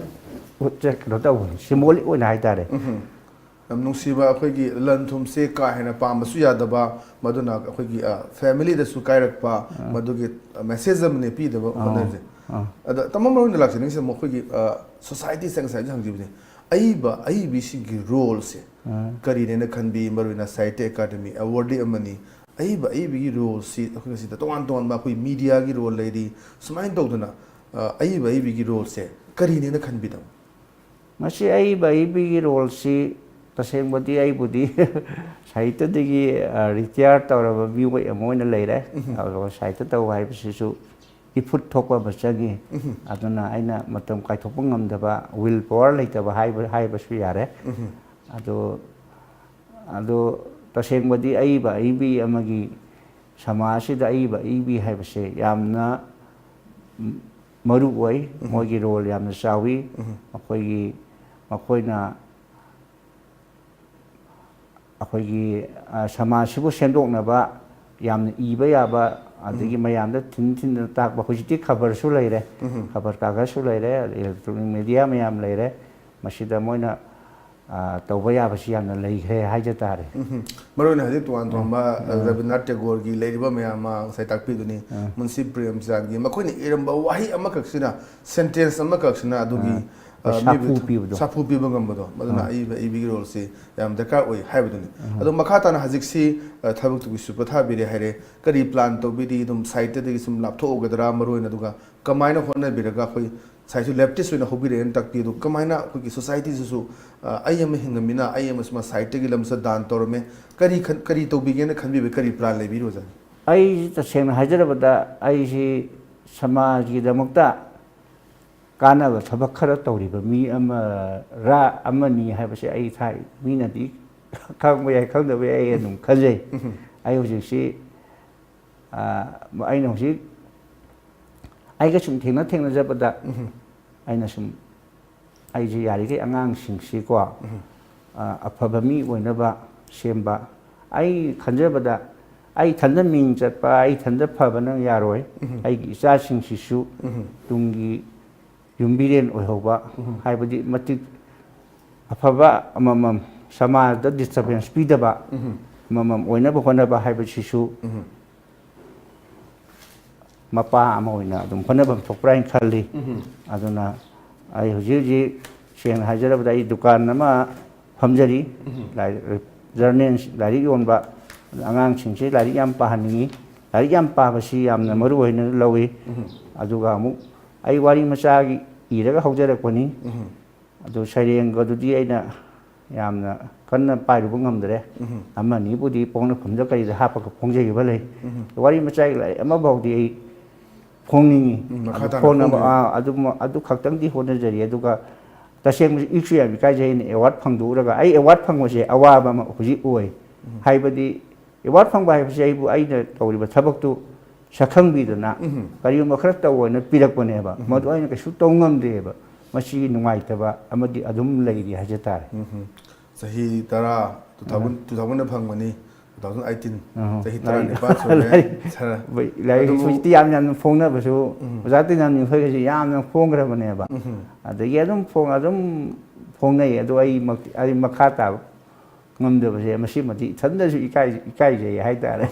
ꯎꯠꯆ-, ꯀꯩꯅꯣ ꯇꯧꯕꯅꯤ, symbolic ꯑꯣꯏꯅ ꯍꯥꯏꯇꯥꯔꯦ꯫ ꯌꯥꯝ ꯅꯨꯡꯁꯤꯕ, ꯑꯩꯈꯣꯏꯒꯤ ꯂꯟ ꯊꯨꯝꯁꯦ ꯀꯥ ꯍꯦꯟꯅ ꯄꯥꯝꯕꯁꯨ ꯌꯥꯗꯕ, ꯃꯗꯨꯅ ꯑꯩꯈꯣꯏꯒꯤ, ꯑ, family ꯗꯁꯨ ꯀꯥꯏꯔꯛꯄ, ꯃꯗꯨꯒꯤ message ꯑꯃꯅꯤ ꯄꯤꯗꯕ ꯍꯣꯠꯅꯔꯤꯁꯦ꯫ ꯑꯗ ꯇꯥꯃꯣ ꯃꯔꯨ ꯑꯣꯏꯅ ꯂꯥꯛꯆꯅꯤꯡꯉꯤꯁꯦ ꯑꯃꯨꯛ ꯑꯩꯈꯣꯏꯒꯤ, ꯑ, society ꯁꯦ ꯉꯁꯥꯏ ꯍꯧꯖꯤꯛ ꯍꯪꯈꯤꯕꯅꯤ, ꯑꯏꯕ, ꯑꯏꯕꯤꯁꯤꯡꯒꯤ role ꯁꯦ ꯀꯔꯤꯅꯦꯅ ꯈꯟꯕꯤ? ꯃꯔꯨ ꯑꯣꯏꯅ ꯁꯥꯍꯤꯇ꯭ꯌ ꯑꯦꯀꯥꯗꯃꯤ award ꯑꯃꯅꯤ, ꯑꯏꯕ, ꯑꯏꯕꯤꯒꯤ role ꯁꯤ ꯑꯩꯈꯣꯏ ꯉꯁꯤꯗ ꯇꯣꯉꯥꯟ ꯇꯣꯉꯥꯟꯕ ꯑꯩꯈꯣꯏ media ꯒꯤ role ꯂꯩꯔꯤ, ꯁꯨꯃꯥꯏꯅ ꯇꯧꯗꯅ, ꯑ, ꯑꯏꯕ, ꯑꯏꯕꯤꯒꯤ role ꯁꯦ ꯀꯔꯤꯅꯦꯅ ꯈꯟꯕꯤꯗꯕ? ꯃꯁꯤ ꯑꯏꯕ ꯑꯏꯕꯤꯒꯤ ꯔꯣꯜꯁꯤ ꯇꯁꯦꯡꯕꯗꯤ ꯑꯩꯕꯨꯗꯤ ꯁꯥꯍꯤꯇ꯭ꯌꯗꯒꯤ, ꯑ, ꯔꯤꯇꯤꯌꯥꯔ ꯇꯧꯔꯕ ꯃꯤꯑꯣꯏ ꯑꯃ ꯑꯣꯏꯅ ꯂꯩꯔꯦ꯫ ꯎꯝ꯫ ꯑꯗꯨꯒ ꯁꯥꯍꯤꯇ꯭ꯌ ꯇꯧꯕ ꯍꯥꯏꯕꯁꯤꯁꯨ ꯏꯐꯨꯠ ꯊꯣꯛꯄ ꯑꯃ ꯆꯪꯉꯤ꯫ ꯎꯝ꯫ ꯑꯗꯨꯅ ꯑꯩꯅ ꯃꯇꯝ ꯀꯥꯏꯊꯣꯛꯄ ꯉꯝꯗꯕ, ꯋꯤꯜ ꯄꯋꯥꯔ ꯂꯩꯇꯕ ꯍꯥꯏꯕ, ꯍꯥꯏꯕꯁꯨ ꯌꯥꯔꯦ꯫ ꯎꯝ꯫ ꯑꯗꯣ, ꯑꯗꯣ ꯇꯁꯦꯡꯕꯗꯤ ꯑꯏꯕ ꯑꯏꯕꯤ ꯑꯃꯒꯤ ꯁꯃꯥꯖꯁꯤꯗ ꯑꯏꯕ ꯑꯏꯕꯤ ꯍꯥꯏꯕꯁꯦ ꯌꯥꯝꯅ ꯃꯔꯨ ꯑꯣꯏ꯫ ꯎꯝ꯫ ꯃꯣꯏꯒꯤ ꯔꯣꯜ ꯌꯥꯝꯅ ꯆꯥꯎꯏ꯫ ꯎꯝ꯫ ꯃꯈꯣꯏꯒꯤ, ꯃꯈꯣꯏꯅ ꯑꯩꯈꯣꯏꯒꯤ, ꯑ, ꯁꯃꯥꯖꯁꯤꯕꯨ ꯁꯦꯝꯗꯣꯛꯅꯕ ꯌꯥꯝꯅ ꯏꯕ ꯌꯥꯕ, ꯑꯗꯒꯤ ꯎꯝ꯫ ꯃꯌꯥꯝꯗ ꯊꯤꯟ ꯊꯤꯟꯗꯅ ꯇꯥꯛꯄ, ꯍꯧꯖꯤꯛꯇꯤ ꯈꯕꯔꯁꯨ ꯂꯩꯔꯦ, ꯎꯝ꯫ ꯈꯕꯔ ꯀꯥꯒꯖꯁꯨ ꯂꯩꯔꯦ, ꯏꯂꯦꯛꯇ꯭ꯔꯣꯅꯤꯛ ꯃꯦꯗꯤꯌꯥ ꯃꯌꯥꯝ ꯂꯩꯔꯦ, ꯃꯁꯤꯗ ꯃꯣꯏꯅ, ꯑ, ꯇꯧꯕ ꯌꯥꯕꯁꯤ ꯌꯥꯝꯅ ꯂꯩꯈ꯭ꯔꯦ ꯍꯥꯏꯖ ꯇꯥꯔꯦ꯫ ꯎꯝ꯫ ꯃꯔꯨ ꯑꯣꯏꯅ ꯍꯧꯖꯤꯛ ꯇꯣꯉꯥꯟ ꯇꯣꯉꯥꯟꯕ, ꯑ, ꯎꯝ꯫ ꯔꯕꯤꯟꯗ꯭ꯔꯅꯥꯊ ꯇꯦꯒꯣꯔꯒꯤ ꯂꯩꯔꯤꯕ ꯃꯌꯥꯝ ꯑꯃ ꯉꯁꯥꯏ ꯇꯥꯛꯄꯤꯗꯨꯅꯤ, ꯎꯝ꯫ ꯃꯨꯟꯁꯤ ꯄ꯭ꯔꯦꯝꯆꯥꯟꯒꯤ ꯃꯈꯣꯏꯅ ꯏꯔꯝꯕ ꯋꯥꯍꯩ ꯑꯃꯈꯛꯁꯤꯅ, ꯁꯦꯟꯇꯦꯟꯁ ꯑꯃꯈꯛꯁꯤꯅ ꯑꯗꯨꯒꯤ, ꯎꯝ꯫ ꯑ, ꯁꯥꯐꯨ ꯃꯤꯑꯣꯏꯕꯗ ꯄꯤꯕꯗꯣ꯫ ꯁꯥꯐꯨ ꯄꯤꯕ ꯉꯝꯕꯗꯣ, ꯃꯗꯨꯅ ꯎꯝ꯫ ꯑꯏꯕ ꯑꯏꯕꯤꯒꯤ ꯔꯣꯜꯁꯤ ꯌꯥꯝ ꯗꯔꯀꯥꯔ ꯑꯣꯏ ꯍꯥꯏꯕꯗꯨꯅꯤ꯫ ꯎꯝ꯫ ꯑꯗꯣ ꯃꯈꯥ ꯇꯥꯅ ꯍꯧꯖꯤꯛꯁꯤ, ꯑ, ꯊꯕꯛꯇꯨꯒꯤꯁꯨ ꯄꯣꯊꯥꯕꯤꯔꯦ ꯍꯥꯏꯔꯦ, ꯀꯔꯤ ꯄ꯭ꯂꯥꯟ ꯇꯧꯕꯤꯔꯤ? ꯑꯗꯨꯝ ꯁꯥꯍꯤꯇ꯭ꯌꯗꯒꯤ ꯁꯨꯝ ꯂꯥꯞꯊꯣꯛꯎꯒꯗ꯭ꯔꯥ? ꯃꯔꯨ ꯑꯣꯏꯅ, ꯑꯗꯨꯒ ꯀꯃꯥꯏꯅ ꯍꯣꯠꯅꯕꯤꯔꯒ ꯑꯩꯈꯣꯏ ꯉꯁꯥꯏꯁꯨ ꯂꯦꯞꯇꯤꯁ ꯑꯣꯏꯅ ꯍꯧꯕꯤꯔꯛꯑꯦꯅ ꯇꯥꯛꯄꯤ, ꯑꯗꯨ ꯀꯃꯥꯏꯅ ꯑꯩꯈꯣꯏꯒꯤ ꯁꯣꯁꯥꯏꯇꯤꯁꯤꯁꯨ, ꯑ, ꯑꯩ ꯑꯃ ꯍꯤꯡꯉꯃꯤꯅ ꯑꯩ ꯑꯃꯁꯨ ꯃꯥ ꯁꯥꯍꯤꯇ꯭ꯌꯒꯤ ꯂꯝꯁꯤꯗ ꯗꯥꯟ ꯇꯧꯔꯝꯃꯦ, ꯀꯔꯤ ꯈꯟ-, ꯀꯔꯤ ꯇꯧꯕꯤꯒꯦꯅ ꯈꯟꯕꯤꯕ, ꯀꯔꯤ ꯄ꯭ꯂꯥꯟ ꯂꯩꯕꯤꯔꯤ ꯑꯣꯖꯥ? ꯑꯩ ꯇꯁꯦꯡꯅ ꯍꯥꯏꯖꯔꯕꯗ ꯑꯩꯁꯤ ꯁꯃꯥꯖꯒꯤꯗꯃꯛꯇ ꯀꯥꯟꯅꯕ ꯊꯕꯛ ꯈꯔ ꯇꯧꯔꯤꯕ ꯃꯤ ꯑꯃꯔ ꯑꯃꯅꯤ ꯍꯥꯏꯕꯁꯦ ꯑꯩ ꯊꯥꯏ꯫ ꯃꯤꯅꯗꯤ ꯈꯪꯕ ꯌꯥꯏ, ꯈꯪꯗꯕ ꯌꯥꯏ, ꯑꯩ ꯑꯗꯨꯝ ꯈꯟꯖꯩ꯫ ꯎꯝ꯫ ꯑꯩ ꯍꯧꯖꯤꯛꯁꯤ, ꯑ, ꯑꯩꯅ ꯍꯧꯖꯤꯛ, ꯑꯩꯒ ꯁꯨꯝ ꯊꯦꯡꯅ ꯊꯦꯡꯅꯖꯕꯗ, ꯎꯝ꯫ ꯑꯩꯅ ꯁꯨꯝ, ꯑꯩꯁꯦ ꯌꯥꯔꯤꯈꯩ ꯑꯉꯥꯡꯁꯤꯡꯁꯤꯀꯣ, ꯎꯝ꯫ ꯑ, ꯑꯐꯕ ꯃꯤ ꯑꯣꯏꯅꯕ ꯁꯦꯝꯕ, ꯑꯩ ꯈꯟꯖꯕꯗ, ꯑꯩ ꯏꯊꯟꯗ ꯃꯤꯡ ꯆꯠꯄ, ꯑꯩ ꯏꯊꯟꯗ ꯐꯕꯅ ꯌꯥꯔꯣꯏ꯫ ꯎꯝ꯫ ꯑꯩꯒꯤ ꯏꯆꯥꯁꯤꯡꯁꯤꯁꯨ ꯎꯝ꯫ ꯇꯨꯡꯒꯤ ꯌꯨꯝꯕꯤꯔꯦꯟ ꯑꯣꯏꯍꯧꯕ, ꯎꯝ꯫ ꯍꯥꯏꯕꯗꯤ ꯃꯇꯤꯛ ꯑꯐꯕ ꯑꯃꯃꯝ, ꯁꯃꯥꯖꯗ ꯗꯤꯁꯇꯔꯕꯦꯟꯁ ꯄꯤꯗꯕ ꯎꯝ꯫ ꯑꯃꯃꯝ ꯑꯣꯏꯅꯕ ꯍꯣꯠꯅꯕ ꯍꯥꯏꯕꯁꯤꯁꯨ ꯎꯝ꯫ ꯃꯄꯥ ꯑꯃ ꯑꯣꯏꯅ ꯑꯗꯨꯝ ꯍꯣꯠꯅꯐꯝ ꯊꯣꯛꯄ꯭ꯔꯥ ꯍꯥꯏꯅ ꯈꯜꯂꯤ꯫ ꯎꯝ꯫ ꯑꯗꯨꯅ ꯑꯩ ꯍꯧꯖꯤꯛ ꯍꯧꯖꯤꯛ ꯁꯦꯡꯅ ꯍꯥꯏꯖꯔꯕꯗ ꯑꯩ ꯗꯨꯀꯥꯟ ꯑꯃ ꯐꯝꯖꯔꯤ꯫ ꯎꯝ꯫ ꯂꯥꯏ-, ꯖꯔꯅꯦꯜ, ꯂꯥꯏꯔꯤꯛ ꯌꯣꯟꯕ꯫ ꯑꯉꯥꯡꯁꯤꯡꯁꯦ ꯂꯥꯏꯔꯤꯛ ꯌꯥꯝ ꯄꯥꯍꯟꯅꯤꯡꯉꯤ꯫ ꯂꯥꯏꯔꯤꯛ ꯌꯥꯝ ꯄꯥꯕꯁꯤ ꯌꯥꯝꯅ ꯎꯝ꯫ ꯃꯔꯨ ꯑꯣꯏꯅ ꯂꯧꯏ꯫ ꯎꯝ꯫ ꯑꯗꯨꯒ ꯑꯃꯨꯛ ꯑꯩ ꯋꯥꯔꯤ ꯃꯆꯥꯒꯤ ꯏꯔꯒ ꯍꯧꯖꯔꯛꯄꯅꯤ꯫ ꯎꯝ꯫ ꯑꯗꯨ ꯁꯩꯔꯦꯡꯒꯗꯨꯗꯤ ꯑꯩꯅ ꯌꯥꯝꯅ ꯀꯟꯅ ꯄꯥꯏꯔꯨꯕ ꯉꯝꯗ꯭ꯔꯦ꯫ ꯎꯝ꯫ ꯑꯃ ꯑꯅꯤꯕꯨꯗꯤ ꯄꯣꯛꯅꯐꯝꯗ ꯀꯔꯤꯗ ꯍꯥꯞꯄꯒ ꯐꯣꯡꯖꯈꯤꯕ ꯂꯩ꯫ ꯎꯝ꯫ ꯋꯥꯔꯤ ꯃꯆꯥꯒꯤ ꯂꯥꯏꯔꯤꯛ ꯑꯃꯐꯥꯎꯗꯤ ꯑꯩ ꯐꯣꯡꯅꯤꯡꯉꯤ꯫ ꯎꯝ, ꯃꯈꯥ ꯑꯗꯨ ꯇꯥꯅ ꯐꯣꯡꯅꯕ, ꯐꯣꯡꯗꯣꯏꯅꯤ꯫ ꯑꯥ, ꯑꯗꯨ, ꯑꯗꯨ ꯈꯛꯇꯪꯗꯤ ꯍꯣꯠꯅꯖꯔꯤ꯫ ꯑꯗꯨꯒ ꯇꯁꯦꯡꯕꯁꯨ ꯏꯛꯁꯨ ꯌꯥꯝ ꯏꯀꯥꯏꯖꯩ꯫ ꯑꯩꯅ ꯑꯦꯋꯥꯔꯗ ꯐꯪꯗꯣꯛꯎꯔꯒ, ꯑꯩ ꯑꯦꯋꯥꯔꯗ ꯐꯪꯕꯁꯦ ꯑꯋꯥꯕ ꯑꯃ ꯍꯧꯖꯤꯛ ꯑꯣꯏ꯫ ꯎꯝ꯫ ꯍꯥꯏꯕꯗꯤ ꯑꯦꯋꯥꯔꯗ ꯐꯪꯕ ꯍꯥꯏꯕꯁꯦ ꯑꯩꯕꯨ, ꯑꯩꯅ ꯇꯧꯔꯤꯕ ꯊꯕꯛꯇꯨ ꯁꯛꯈꯪꯕꯤꯗꯅ ꯎꯝ꯫ ꯀꯔꯤꯒꯨꯝꯕ ꯈꯔ ꯇꯧꯑꯣꯅ ꯄꯤꯔꯛꯄꯅꯦꯕ꯫ ꯎꯝ꯫ ꯃꯗꯨ ꯑꯩꯅ ꯀꯩꯁꯨ ꯇꯧ ꯉꯝꯗꯦꯕ꯫ ꯃꯁꯤꯒꯤ ꯅꯨꯡꯉꯥꯏꯇꯕ ꯑꯃꯗꯤ ꯑꯗꯨꯝ ꯂꯩꯔꯤ ꯍꯥꯏꯖ ꯇꯥꯔꯦ꯫ ꯎꯝ꯫ ꯆꯍꯤ ꯇꯔꯥ, two thousand, two thousand ꯐꯪꯕꯅꯤ, two thousand eighteen꯫ ꯎꯝ꯫ ꯆꯍꯤ ꯂꯥꯏꯔꯤꯛ, ꯇꯔꯥꯅꯤꯄꯥꯟ ꯁꯨꯔꯦ꯫ ꯂꯥꯏꯔꯤꯛ, ꯁꯥꯔ, ꯂꯥꯏꯔꯤꯛ ꯑꯗꯨꯕꯨ ꯍꯧꯖꯤꯛꯇꯤ ꯌꯥꯝ ꯌꯥꯝꯅ ꯐꯣꯡꯅꯕꯁꯨ, ꯎꯝ꯫ ꯑꯣꯖꯥ ꯇꯤꯅꯥꯝ ꯅꯤꯡꯊꯣꯏꯒꯁꯨ ꯌꯥꯝꯅ ꯐꯣꯡꯈ꯭ꯔꯕꯅꯦꯕ꯫ ꯎꯝ꯫ ꯑꯗꯒꯤ ꯑꯗꯨꯝ ꯐꯣꯡ-, ꯑꯗꯨꯝ ꯐꯣꯡꯅꯩ꯫ ꯑꯗꯣ ꯑꯩ ꯃꯛ-, ꯑꯩ ꯃꯈꯥ ꯇꯥꯕ ꯉꯝꯗꯕꯁꯦ ꯃꯁꯤꯃꯗꯤ ꯏꯊꯟꯗꯁꯨ ꯏꯀꯥꯏ-, ꯏꯀꯥꯏꯖꯩ ꯍꯥꯏꯇꯥꯔꯦ꯫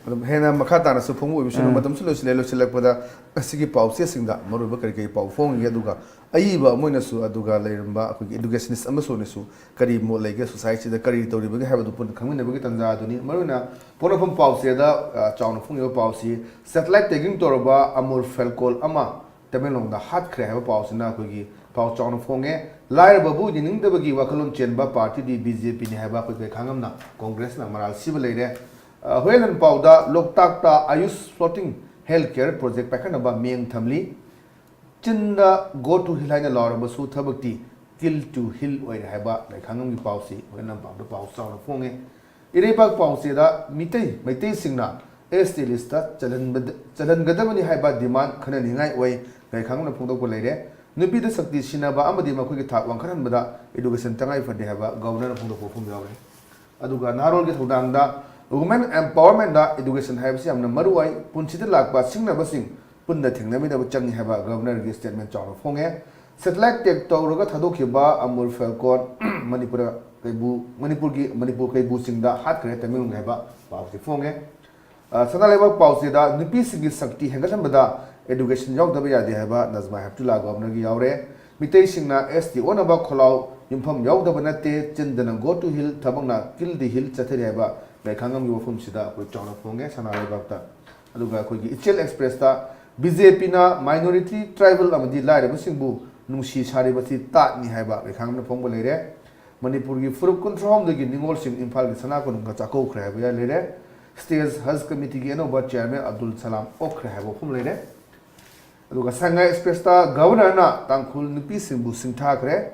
ꯑꯗꯨꯝ ꯍꯦꯟꯅ ꯃꯈꯥ ꯇꯥꯅꯁꯨ ꯐꯣꯡꯕ ꯑꯣꯏꯕꯁꯨ ꯎꯝ꯫ ꯃꯇꯝꯁꯨ ꯂꯣꯏꯁꯤꯜꯂꯦ꯫ ꯂꯣꯏꯁꯤꯜꯂꯛꯄꯗ ꯑꯁꯤꯒꯤ ꯄꯥꯎꯆꯦꯁꯤꯡꯗ ꯃꯔꯨꯑꯣꯏꯕ ꯀꯔꯤ ꯀꯔꯤ ꯄꯥꯎ ꯐꯣꯡꯉꯤꯒꯦ, ꯑꯗꯨꯒ ꯑꯏꯕ ꯑꯃ ꯑꯣꯏꯅꯁꯨ, ꯑꯗꯨꯒ ꯂꯩꯔꯝꯕ ꯑꯩꯈꯣꯏꯒꯤ ꯏꯗꯨꯀꯦꯁꯅꯤꯁ ꯑꯃꯁꯨ ꯑꯣꯏꯅꯁꯨ ꯀꯔꯤ ꯃꯣꯠ ꯂꯩꯒꯦ, ꯁꯣꯁꯥꯏꯇꯤꯗ ꯀꯔꯤ ꯇꯧꯔꯤꯕꯒꯦ ꯍꯥꯏꯕꯗꯨ ꯄꯨꯟꯅ ꯈꯪꯃꯤꯟꯅꯕꯒꯤ ꯇꯥꯟꯖꯥ ꯑꯗꯨꯅꯤ꯫ ꯃꯔꯨꯑꯣꯏꯅ ꯄꯣꯛꯅꯐꯝ ꯄꯥꯎꯆꯦꯗ, ꯑ, ꯆꯥꯎꯅ ꯐꯣꯡꯉꯤꯕ ꯄꯥꯎꯁꯤ, ꯁꯦꯇꯦꯂꯥꯏꯠ ꯇꯦꯒꯤꯡ ꯇꯧꯔꯕ ꯑꯃꯨꯔ ꯐꯦꯜꯀꯣꯟ ꯑꯃ ꯇꯃꯦꯡꯂꯣꯡꯗ ꯍꯥꯠꯈ꯭ꯔꯦ ꯍꯥꯏꯕ ꯄꯥꯎꯁꯤꯅ ꯑꯩꯈꯣꯏꯒꯤ ꯄꯥꯎ ꯆꯥꯎꯅ ꯐꯣꯡꯉꯦ꯫ ꯂꯥꯏꯔꯕꯕꯨ ꯌꯦꯡꯅꯤꯡꯗꯕꯒꯤ ꯋꯥꯈꯜꯂꯣꯟ ꯆꯦꯟꯕ ꯄꯥꯔꯇꯤꯗꯤ ꯕꯤ ꯖꯦ ꯄꯤꯅꯤ ꯍꯥꯏꯕ ꯑꯩꯈꯣꯏ ꯀꯩꯈꯥ ꯉꯝꯅ ꯀꯣꯡꯒ꯭ꯔꯦꯁꯅ ꯃꯔꯥꯜ ꯁꯤꯕ ꯂꯩꯔꯦ꯫ ꯑ, ꯍꯨꯌꯦꯟꯂꯟ ꯄꯥꯎꯗ ꯂꯣꯛꯇꯥꯛꯇ ꯑꯌꯨꯁ ꯐ꯭ꯂꯣꯇꯤꯡ ꯍꯦꯜꯊ ꯀꯦꯌꯔ ꯄ꯭ꯔꯣꯖꯦꯛ ꯄꯥꯏꯈꯠꯅꯕ ꯃꯤꯠꯌꯦꯡ ꯊꯝꯂꯤ꯫ ꯆꯤꯟꯗ "Go to Hill" ꯍꯥꯏꯅ ꯂꯥꯎꯔꯕꯁꯨ ꯊꯕꯛꯇꯤ "Kill to Hill" ꯑꯣꯏꯔꯦ ꯍꯥꯏꯕ ꯀꯩꯈꯥ ꯉꯝꯒꯤ ꯄꯥꯎꯁꯤ ꯍꯨꯌꯦꯟꯂꯟ ꯄꯥꯎꯗ ꯄꯥꯎ ꯆꯥꯎꯅ ꯐꯣꯡꯉꯦ꯫ ꯏꯔꯩꯕꯥꯛ ꯄꯥꯎꯆꯦꯗ ꯃꯤꯇꯩ, ꯃꯩꯇꯩꯁꯤꯡꯅ ꯑꯦꯁ ꯇꯤ ꯂꯤꯁꯇ ꯆꯜꯍꯟꯕꯗ-, ꯆꯜꯍꯟꯒꯗꯕꯅꯤ ꯍꯥꯏꯕ ꯗꯤꯃꯥꯟ ꯈꯟꯅꯅꯤꯡꯉꯥꯏ ꯑꯣꯏ, ꯀꯩꯈꯥ ꯉꯝꯅ ꯐꯣꯡꯗꯣꯛꯄ ꯂꯩꯔꯦ꯫ ꯅꯨꯄꯤꯗ ꯁꯛꯇꯤ ꯁꯤꯟꯅꯕ ꯑꯃꯗꯤ ꯃꯈꯣꯏꯒꯤ ꯊꯥꯛ ꯋꯥꯡꯈꯠꯍꯟꯕꯗ ꯏꯗꯨꯀꯦꯁꯟ ꯇꯉꯥꯏ ꯐꯗꯦ ꯍꯥꯏꯕ ꯒꯕꯔꯅꯔꯅ ꯐꯣꯡꯗꯣꯛꯄ ꯋꯥꯐꯝ ꯌꯥꯎꯔꯦ꯫ ꯑꯗꯨꯒ ꯅꯍꯥꯔꯣꯜꯒꯤ ꯊꯧꯗꯥꯡꯗ Women Empowerment ꯗ ꯏꯗꯨꯀꯦꯁꯟ ꯍꯥꯏꯕꯁꯤ ꯌꯥꯝꯅ ꯃꯔꯨ ꯑꯣꯏ, ꯄꯨꯟꯁꯤꯗ ꯂꯥꯛꯄ ꯁꯤꯡꯅꯕꯁꯤꯡ ꯄꯨꯟꯅ ꯊꯦꯡꯅꯃꯤꯟꯅꯕ ꯆꯪꯏ ꯍꯥꯏꯕ ꯒꯕꯔꯅꯔꯒꯤ ꯁ꯭ꯇꯦꯠꯃꯦꯟ ꯆꯥꯎꯅ ꯐꯣꯡꯉꯦ꯫ ꯁꯦꯇꯦꯂꯥꯏꯠ ꯇꯦꯛ ꯇꯧꯔꯒ ꯊꯥꯗꯣꯛꯈꯤꯕ ꯑꯃꯨꯔ ꯐꯦꯜꯀꯣꯟ ꯃꯅꯤꯄꯨꯔ ꯀꯩꯕꯨ, ꯃꯅꯤꯄꯨꯔꯒꯤ, ꯃꯅꯤꯄꯨꯔ ꯀꯩꯕꯨ ꯆꯤꯡꯗ ꯍꯥꯠꯈ꯭ꯔꯦ ꯇꯃꯦꯡꯂꯣꯡꯒꯤ ꯍꯥꯏꯕ ꯄꯥꯎꯁꯤ ꯐꯣꯡꯉꯦ꯫ ꯑ, ꯁꯅꯥ ꯂꯩꯕꯥꯛ ꯄꯥꯎꯆꯦꯗ ꯅꯨꯄꯤꯁꯤꯡꯒꯤ ꯁꯛꯇꯤ ꯍꯦꯟꯒꯠꯍꯟꯕꯗ ꯏꯗꯨꯀꯦꯁꯟ ꯌꯥꯎꯗꯕ ꯌꯥꯗꯦ ꯍꯥꯏꯕ ꯅꯖꯃꯥ ꯍꯦꯞꯇꯨꯂꯥ ꯒꯕꯔꯅꯔꯒꯤ ꯌꯥꯎꯔꯦ꯫ ꯃꯤꯇꯩꯁꯤꯡꯅ ꯑꯦꯁ ꯇꯤ ꯑꯣꯟꯅꯕ ꯈꯣꯜꯂꯥꯎ ꯌꯨꯝꯐꯝ ꯌꯥꯎꯗꯕ ꯅꯠꯇꯦ, ꯆꯤꯟꯗꯅ "Go to Hill", ꯊꯕꯛꯅ "Kill the Hill" ꯆꯠꯊꯔꯤ ꯍꯥꯏꯕ ꯀꯩꯈꯥ ꯉꯝꯒꯤ ꯋꯥꯐꯝꯁꯤꯗ ꯑꯩꯈꯣꯏ ꯆꯥꯎꯅ ꯐꯣꯡꯉꯦ ꯁꯅꯥ ꯂꯩꯕꯥꯛꯇ꯫ ꯑꯗꯨꯒ ꯑꯩꯈꯣꯏꯒꯤ ꯏꯆꯦꯜ ꯑꯦꯛꯁꯄ꯭ꯔꯦꯁꯇ ꯕꯤ ꯖꯦ ꯄꯤꯅ ꯃꯥꯏꯅꯣꯔꯤꯇꯤ, ꯇ꯭ꯔꯥꯏꯕꯦꯜ ꯑꯃꯗꯤ ꯂꯥꯏꯔꯕꯁꯤꯡꯕꯨ ꯅꯨꯡꯁꯤ ꯁꯥꯔꯤꯕꯁꯤ ꯇꯥꯠꯅꯤ ꯍꯥꯏꯕ ꯂꯩꯈꯥꯝ ꯑꯃꯅ ꯐꯣꯡꯕ ꯂꯩꯔꯦ꯫ ꯃꯅꯤꯄꯨꯔꯒꯤ ꯐꯨꯔꯨꯞ ꯀꯨꯟꯊ꯭ꯔꯥꯍꯨꯝꯗꯣꯏꯒꯤ ꯅꯤꯉꯣꯜꯁꯤꯡ ꯏꯝꯐꯥꯜꯒꯤ ꯁꯅꯥ ꯀꯣꯅꯨꯡꯗ ꯆꯥꯛꯀꯧꯈ꯭ꯔꯦ ꯍꯥꯏꯕ ꯂꯩꯔꯦ꯫ State Haj Committeeꯒꯤ ꯑꯅꯧꯕ Chairman ꯑꯕꯗꯨꯜ ꯁꯂꯥꯝ ꯑꯣꯛꯈ꯭ꯔꯦ ꯍꯥꯏꯕ ꯋꯥꯐꯝ ꯂꯩꯔꯦ꯫ ꯑꯗꯨꯒ ꯁꯉꯥꯏ Expressꯇ Governorꯅ ꯇꯥꯡꯈꯨꯜ ꯅꯨꯄꯤꯁꯤꯡꯕꯨ ꯁꯤꯡꯊꯥꯈ꯭ꯔꯦ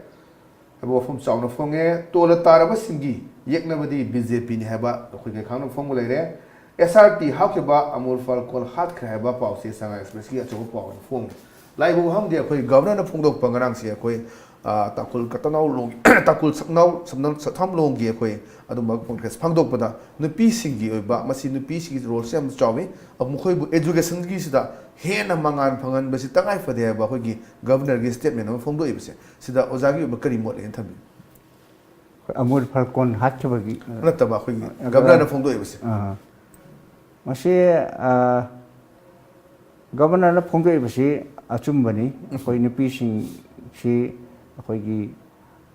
ꯍꯥꯏꯕ ꯋꯥꯐꯝ ꯆꯥꯎꯅ ꯐꯣꯡꯉꯦ꯫ ꯇꯣꯜꯂ ꯇꯥꯔꯕꯁꯤꯡꯒꯤ ꯌꯦꯛꯅꯕꯗꯤ BJPꯅꯤ ꯍꯥꯏꯕ ꯑꯩꯈꯣꯏ ꯂꯩꯈꯥꯝꯅ ꯐꯣꯡꯕ ꯂꯩꯔꯦ꯫ SRT ꯍꯥꯞꯈꯤꯕ ꯑꯃꯨꯜ ꯐꯜ ꯀꯣꯟ ꯍꯥꯠꯈ꯭ꯔꯦ ꯍꯥꯏꯕ ꯄꯥꯎꯁꯤ ꯁꯉꯥꯏ Expressꯀꯤ ꯑꯆꯧꯕ ꯄꯥꯎ ꯑꯣꯏꯅ ꯐꯣꯡꯉꯤ꯫ ꯂꯥꯏꯕꯨ ꯈꯪꯗꯦ, ꯑꯩꯈꯣꯏ Governorꯅ ꯐꯣꯡꯗꯣꯛꯄ ꯉꯔꯥꯡꯁꯦ ꯑꯩꯈꯣꯏ, ꯑ, ꯇꯥꯡꯈꯨꯜ ꯀꯇꯅꯥꯎ ꯂꯣꯡ-, ꯇꯥꯡꯈꯨꯜ ꯁꯛꯅꯥꯎ-, ꯁꯝꯅꯝ ꯁꯛꯊꯥꯝ ꯂꯣꯡꯒꯤ ꯑꯩꯈꯣꯏ ꯑꯗꯨꯝꯕ conference ꯐꯣꯡꯗꯣꯛꯄꯗ ꯅꯨꯄꯤꯁꯤꯡꯒꯤ ꯑꯣꯏꯕ, ꯃꯁꯤ ꯅꯨꯄꯤꯁꯤꯡꯒꯤ roleꯁꯦ ꯌꯥꯝ ꯆꯥꯎꯏ꯫ ꯑ, ꯃꯈꯣꯏꯕꯨ educationꯒꯤꯁꯤꯗ ꯍꯦꯟꯅ ꯃꯉꯥꯜ ꯐꯪꯍꯟꯕꯁꯤ ꯇꯉꯥꯏ ꯐꯗꯦ ꯍꯥꯏꯕ ꯑꯩꯈꯣꯏꯒꯤ Governorꯒꯤ statement ꯑꯃ ꯐꯣꯡꯗꯣꯛꯏꯕꯁꯦ, ꯁꯤꯗ ꯑꯣꯖꯥꯒꯤ ꯑꯣꯏꯕ ꯀꯔꯤ ꯃꯣꯠ ꯂꯩꯅ ꯊꯝꯕꯤ? ꯑꯩꯈꯣꯏ ꯑꯃꯨꯜ ꯐꯜ ꯀꯣꯟ ꯍꯥꯠꯈꯤꯕꯒꯤ, ꯑ, ꯅꯠꯇꯕ, ꯑꯩꯈꯣꯏꯒꯤ ꯑ, Governorꯅ ꯐꯣꯡꯗꯣꯛꯏꯕꯁꯦ꯫ ꯑ, ꯃꯁꯤ, ꯑ, Governorꯅ ꯐꯣꯡꯗꯣꯛꯏꯕꯁꯤ ꯑꯆꯨꯝꯕꯅꯤ꯫ ꯑꯩꯈꯣꯏ ꯅꯨꯄꯤꯁꯤꯡꯁꯤ ꯑꯩꯈꯣꯏꯒꯤ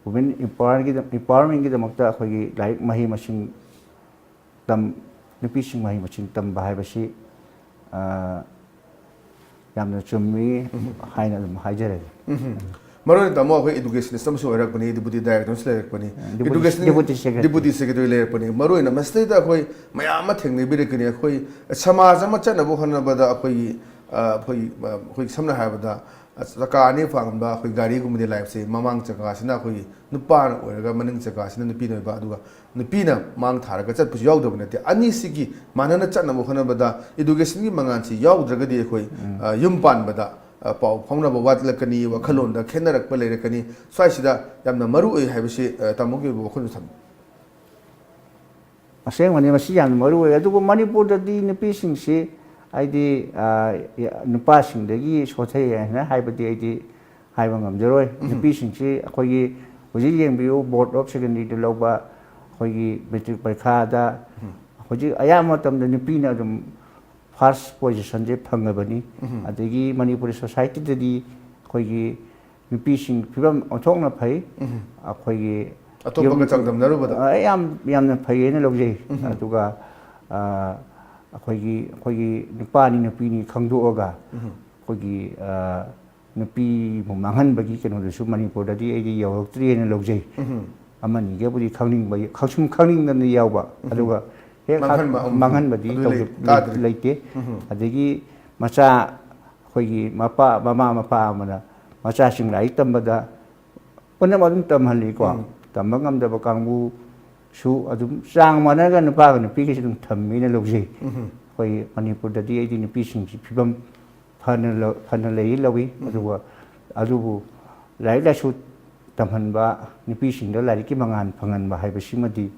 women empowerꯒꯤꯗ-, empowermentꯒꯤꯗꯃꯛꯇ ꯑꯩꯈꯣꯏꯒꯤ ꯂꯥꯏꯔꯤꯛ ꯃꯍꯩ ꯃꯁꯤꯡ ꯇꯝ-, ꯅꯨꯄꯤꯁꯤꯡ ꯃꯍꯩ ꯃꯁꯤꯡ ꯇꯝꯕ ꯍꯥꯏꯕꯁꯤ, ꯑ, ꯌꯥꯝꯅ ꯆꯨꯝꯃꯤ ꯍꯥꯏꯅ ꯑꯗꯨꯝ ꯍꯥꯏꯖꯔꯒꯦ꯫ ꯎꯝ꯫ ꯃꯔꯨ ꯑꯣꯏꯅ ꯇꯥꯃꯣ, ꯑꯩꯈꯣꯏ educationist ꯑꯃꯁꯨ ꯑꯣꯏꯔꯛꯄꯅꯤ, Deputy Director ꯑꯃꯁꯨ ꯂꯩꯔꯛꯄꯅꯤ꯫ Deputy, Education Deputy Secretary꯫ Deputy Secretary ꯂꯩꯔꯛꯄꯅꯤ꯫ ꯃꯔꯨ ꯑꯣꯏꯅ ꯃꯁꯤꯗꯩꯗ ꯑꯩꯈꯣꯏ ꯃꯌꯥꯝ ꯑꯃ ꯊꯦꯡꯅꯕꯤꯔꯛꯀꯅꯤ꯫ ꯑꯩꯈꯣꯏ ꯁꯃꯥꯖ ꯑꯃ ꯆꯠꯅꯕ ꯍꯣꯠꯅꯕꯗ ꯑꯩꯈꯣꯏꯒꯤ, ꯑ, ꯑꯩꯈꯣꯏꯒꯤ, ꯑ, ꯑꯩꯈꯣꯏꯒꯤ ꯁꯝꯅ ꯍꯥꯏꯔꯕꯗ, ꯑ, ꯆꯀꯥ ꯑꯅꯤ ꯄꯥꯟꯕ ꯑꯩꯈꯣꯏ ꯒꯥꯔꯤꯒꯨꯝꯕꯗꯤ ꯂꯥꯏꯐꯁꯦ, ꯃꯃꯥꯡ ꯆꯀꯥꯁꯤꯅ ꯑꯩꯈꯣꯏꯒꯤ ꯅꯨꯄꯥꯅ ꯑꯣꯏꯔꯒ ꯃꯅꯤꯡ ꯆꯀꯥꯁꯤꯅ ꯅꯨꯄꯤꯅ ꯑꯣꯏꯕ, ꯑꯗꯨꯒ ꯅꯨꯄꯤꯅ ꯃꯥꯡ ꯊꯥꯔꯒ ꯆꯠꯄꯁꯨ ꯌꯥꯎꯗꯕ ꯅꯠꯇꯦ꯫ ꯑꯅꯤꯁꯤꯒꯤ ꯃꯥꯟꯅꯅ ꯆꯠꯅꯕ ꯍꯣꯠꯅꯕꯗ educationꯒꯤ ꯃꯉꯥꯜꯁꯤ ꯌꯥꯎꯗ꯭ꯔꯒꯗꯤ ꯑꯩꯈꯣꯏ, ꯎꯝ꯫ ꯑ, ꯌꯨꯝ ꯄꯥꯟꯕꯗ, ꯑ, ꯄꯥꯎ ꯐꯥꯎꯅꯕ ꯋꯥꯠꯂꯛꯀꯅꯤ, ꯋꯥꯈꯜꯂꯣꯟꯗ ꯈꯦꯠꯅꯔꯛꯄ ꯂꯩꯔꯛꯀꯅꯤ꯫ ꯁ꯭ꯋꯥꯏꯁꯤꯗ ꯌꯥꯝꯅ ꯃꯔꯨ ꯑꯣꯏ ꯍꯥꯏꯕꯁꯤ, ꯑ, ꯇꯥꯃꯣꯒꯤ ꯑꯣꯏꯕ ꯋꯥꯈꯜꯂꯣꯟ ꯊꯝꯕꯤꯌꯨ꯫ ꯑꯁꯦꯡꯕꯅꯤ, ꯃꯁꯤ ꯌꯥꯝꯅ ꯃꯔꯨ ꯑꯣꯏ꯫ ꯑꯗꯨꯕꯨ ꯃꯅꯤꯄꯨꯔꯗꯗꯤ ꯅꯨꯄꯤꯁꯤꯡꯁꯤ ꯍꯥꯏꯗꯤ, ꯑ, ꯅꯨꯄꯥꯁꯤꯡꯗꯒꯤ ꯁꯣꯊꯩ ꯍꯥꯏꯅ ꯍꯥꯏꯕꯗꯤ ꯑꯩꯗꯤ ꯍꯥꯏꯕ ꯉꯝꯖꯔꯣꯏ꯫ ꯎꯝ꯫ ꯅꯨꯄꯤꯁꯤꯡꯁꯤ ꯑꯩꯈꯣꯏꯒꯤ ꯍꯧꯖꯤꯛ ꯌꯦꯡꯕꯤꯌꯨ, Board of Secondary ꯗ ꯂꯧꯕ ꯑꯩꯈꯣꯏꯒꯤ matric ꯄꯔꯤꯈꯥꯗ ꯎꯝ꯫ ꯍꯧꯖꯤꯛ ꯑꯌꯥꯝꯕ ꯃꯇꯝꯗ ꯅꯨꯄꯤꯅ ꯑꯗꯨꯝ first position ꯁꯦ ꯐꯪꯉꯕꯅꯤ꯫ ꯎꯝ꯫ ꯑꯗꯒꯤ ꯃꯅꯤꯄꯨꯔꯤ society ꯗꯗꯤ ꯑꯩꯈꯣꯏꯒꯤ ꯅꯨꯄꯤꯁꯤꯡ ꯐꯤꯕꯝ ꯑꯣꯟꯊꯣꯛꯅ ꯐꯩ꯫ ꯎꯝ꯫ ꯑꯩꯈꯣꯏꯒꯤ ꯑꯇꯣꯞꯄꯒ ꯌꯨꯝ-, ꯆꯥꯡꯗꯝꯅꯔꯨꯕꯗ? ꯑ, ꯌꯥꯝ, ꯌꯥꯝꯅ ꯐꯩ ꯍꯥꯏꯅ ꯂꯧꯖꯩ꯫ ꯎꯝ꯫ ꯑꯗꯨꯒ, ꯑ, ꯑꯩꯈꯣꯏꯒꯤ, ꯑꯩꯈꯣꯏꯒꯤ ꯅꯨꯄꯥꯅꯤ ꯅꯨꯄꯤꯅꯤ ꯈꯪꯗꯣꯛꯑꯒ ꯎꯝ꯫ ꯑꯩꯈꯣꯏꯒꯤ, ꯑ, ꯅꯨꯄꯤꯕꯨ ꯃꯥꯡꯍꯟꯕꯒꯤ ꯀꯩꯅꯣꯗꯨꯁꯨ ꯃꯅꯤꯄꯨꯔꯗꯗꯤ ꯑꯩꯗꯤ ꯌꯧꯔꯛꯇ꯭ꯔꯤꯅ ꯂꯧꯖꯩ꯫ ꯑꯃꯅꯤꯒꯕꯨꯗꯤ ꯈꯪꯅꯤꯡꯕ, ꯈꯪꯁꯨꯝ ꯈꯪꯅꯤꯡꯗꯅ ꯌꯥꯎꯕ, ꯑꯗꯨꯒ ꯍꯦꯛ ꯃꯥꯡꯍꯟꯕ, ꯎꯝ, ꯃꯥꯡꯍꯟꯕꯗꯤ ꯑꯗꯨ ꯂꯩ-, ꯇꯧꯗ-, ꯇꯥꯗ꯭ꯔꯤ꯫ ꯂꯩꯇꯦ꯫ ꯑꯗꯒꯤ ꯃꯆꯥ, ꯑꯩꯈꯣꯏꯒꯤ ꯃꯄꯥ, ꯃꯃꯥ ꯃꯄꯥ ꯑꯃꯅ ꯃꯆꯥꯁꯤꯡ ꯂꯥꯏꯔꯤꯛ ꯇꯝꯕꯗ ꯄꯨꯝꯅꯃꯛ ꯑꯗꯨꯝ ꯇꯝꯍꯜꯂꯤꯀꯣ꯫ ꯇꯝꯕ ꯉꯝꯗꯕ ꯀꯥꯡꯕꯨꯁꯨ ꯑꯗꯨꯝ ꯆꯥꯡ ꯃꯥꯟꯅꯔꯒ ꯅꯨꯄꯥꯒ ꯅꯨꯄꯤꯒꯁꯨ ꯑꯗꯨꯝ ꯊꯝꯃꯤꯅ ꯂꯧꯖꯩ꯫ ꯑꯩꯈꯣꯏ ꯃꯅꯤꯄꯨꯔꯗꯗꯤ ꯑꯩꯗꯤ ꯅꯨꯄꯤꯁꯤꯡꯁꯤ ꯐꯤꯕꯝ ꯐꯅ ꯂꯧ-, ꯐꯅ ꯂꯩ ꯂꯧꯏ꯫ ꯑꯗꯨꯒ ꯑꯗꯨꯕꯨ ꯂꯥꯏꯔꯤꯛ ꯂꯥꯏꯁꯨ ꯇꯝꯍꯟꯕ, ꯅꯨꯄꯤꯁꯤꯡꯗ ꯂꯥꯏꯔꯤꯛꯀꯤ ꯃꯉꯥꯜ ꯐꯪꯍꯟꯕ ꯍꯥꯏꯕꯁꯤꯃꯗꯤ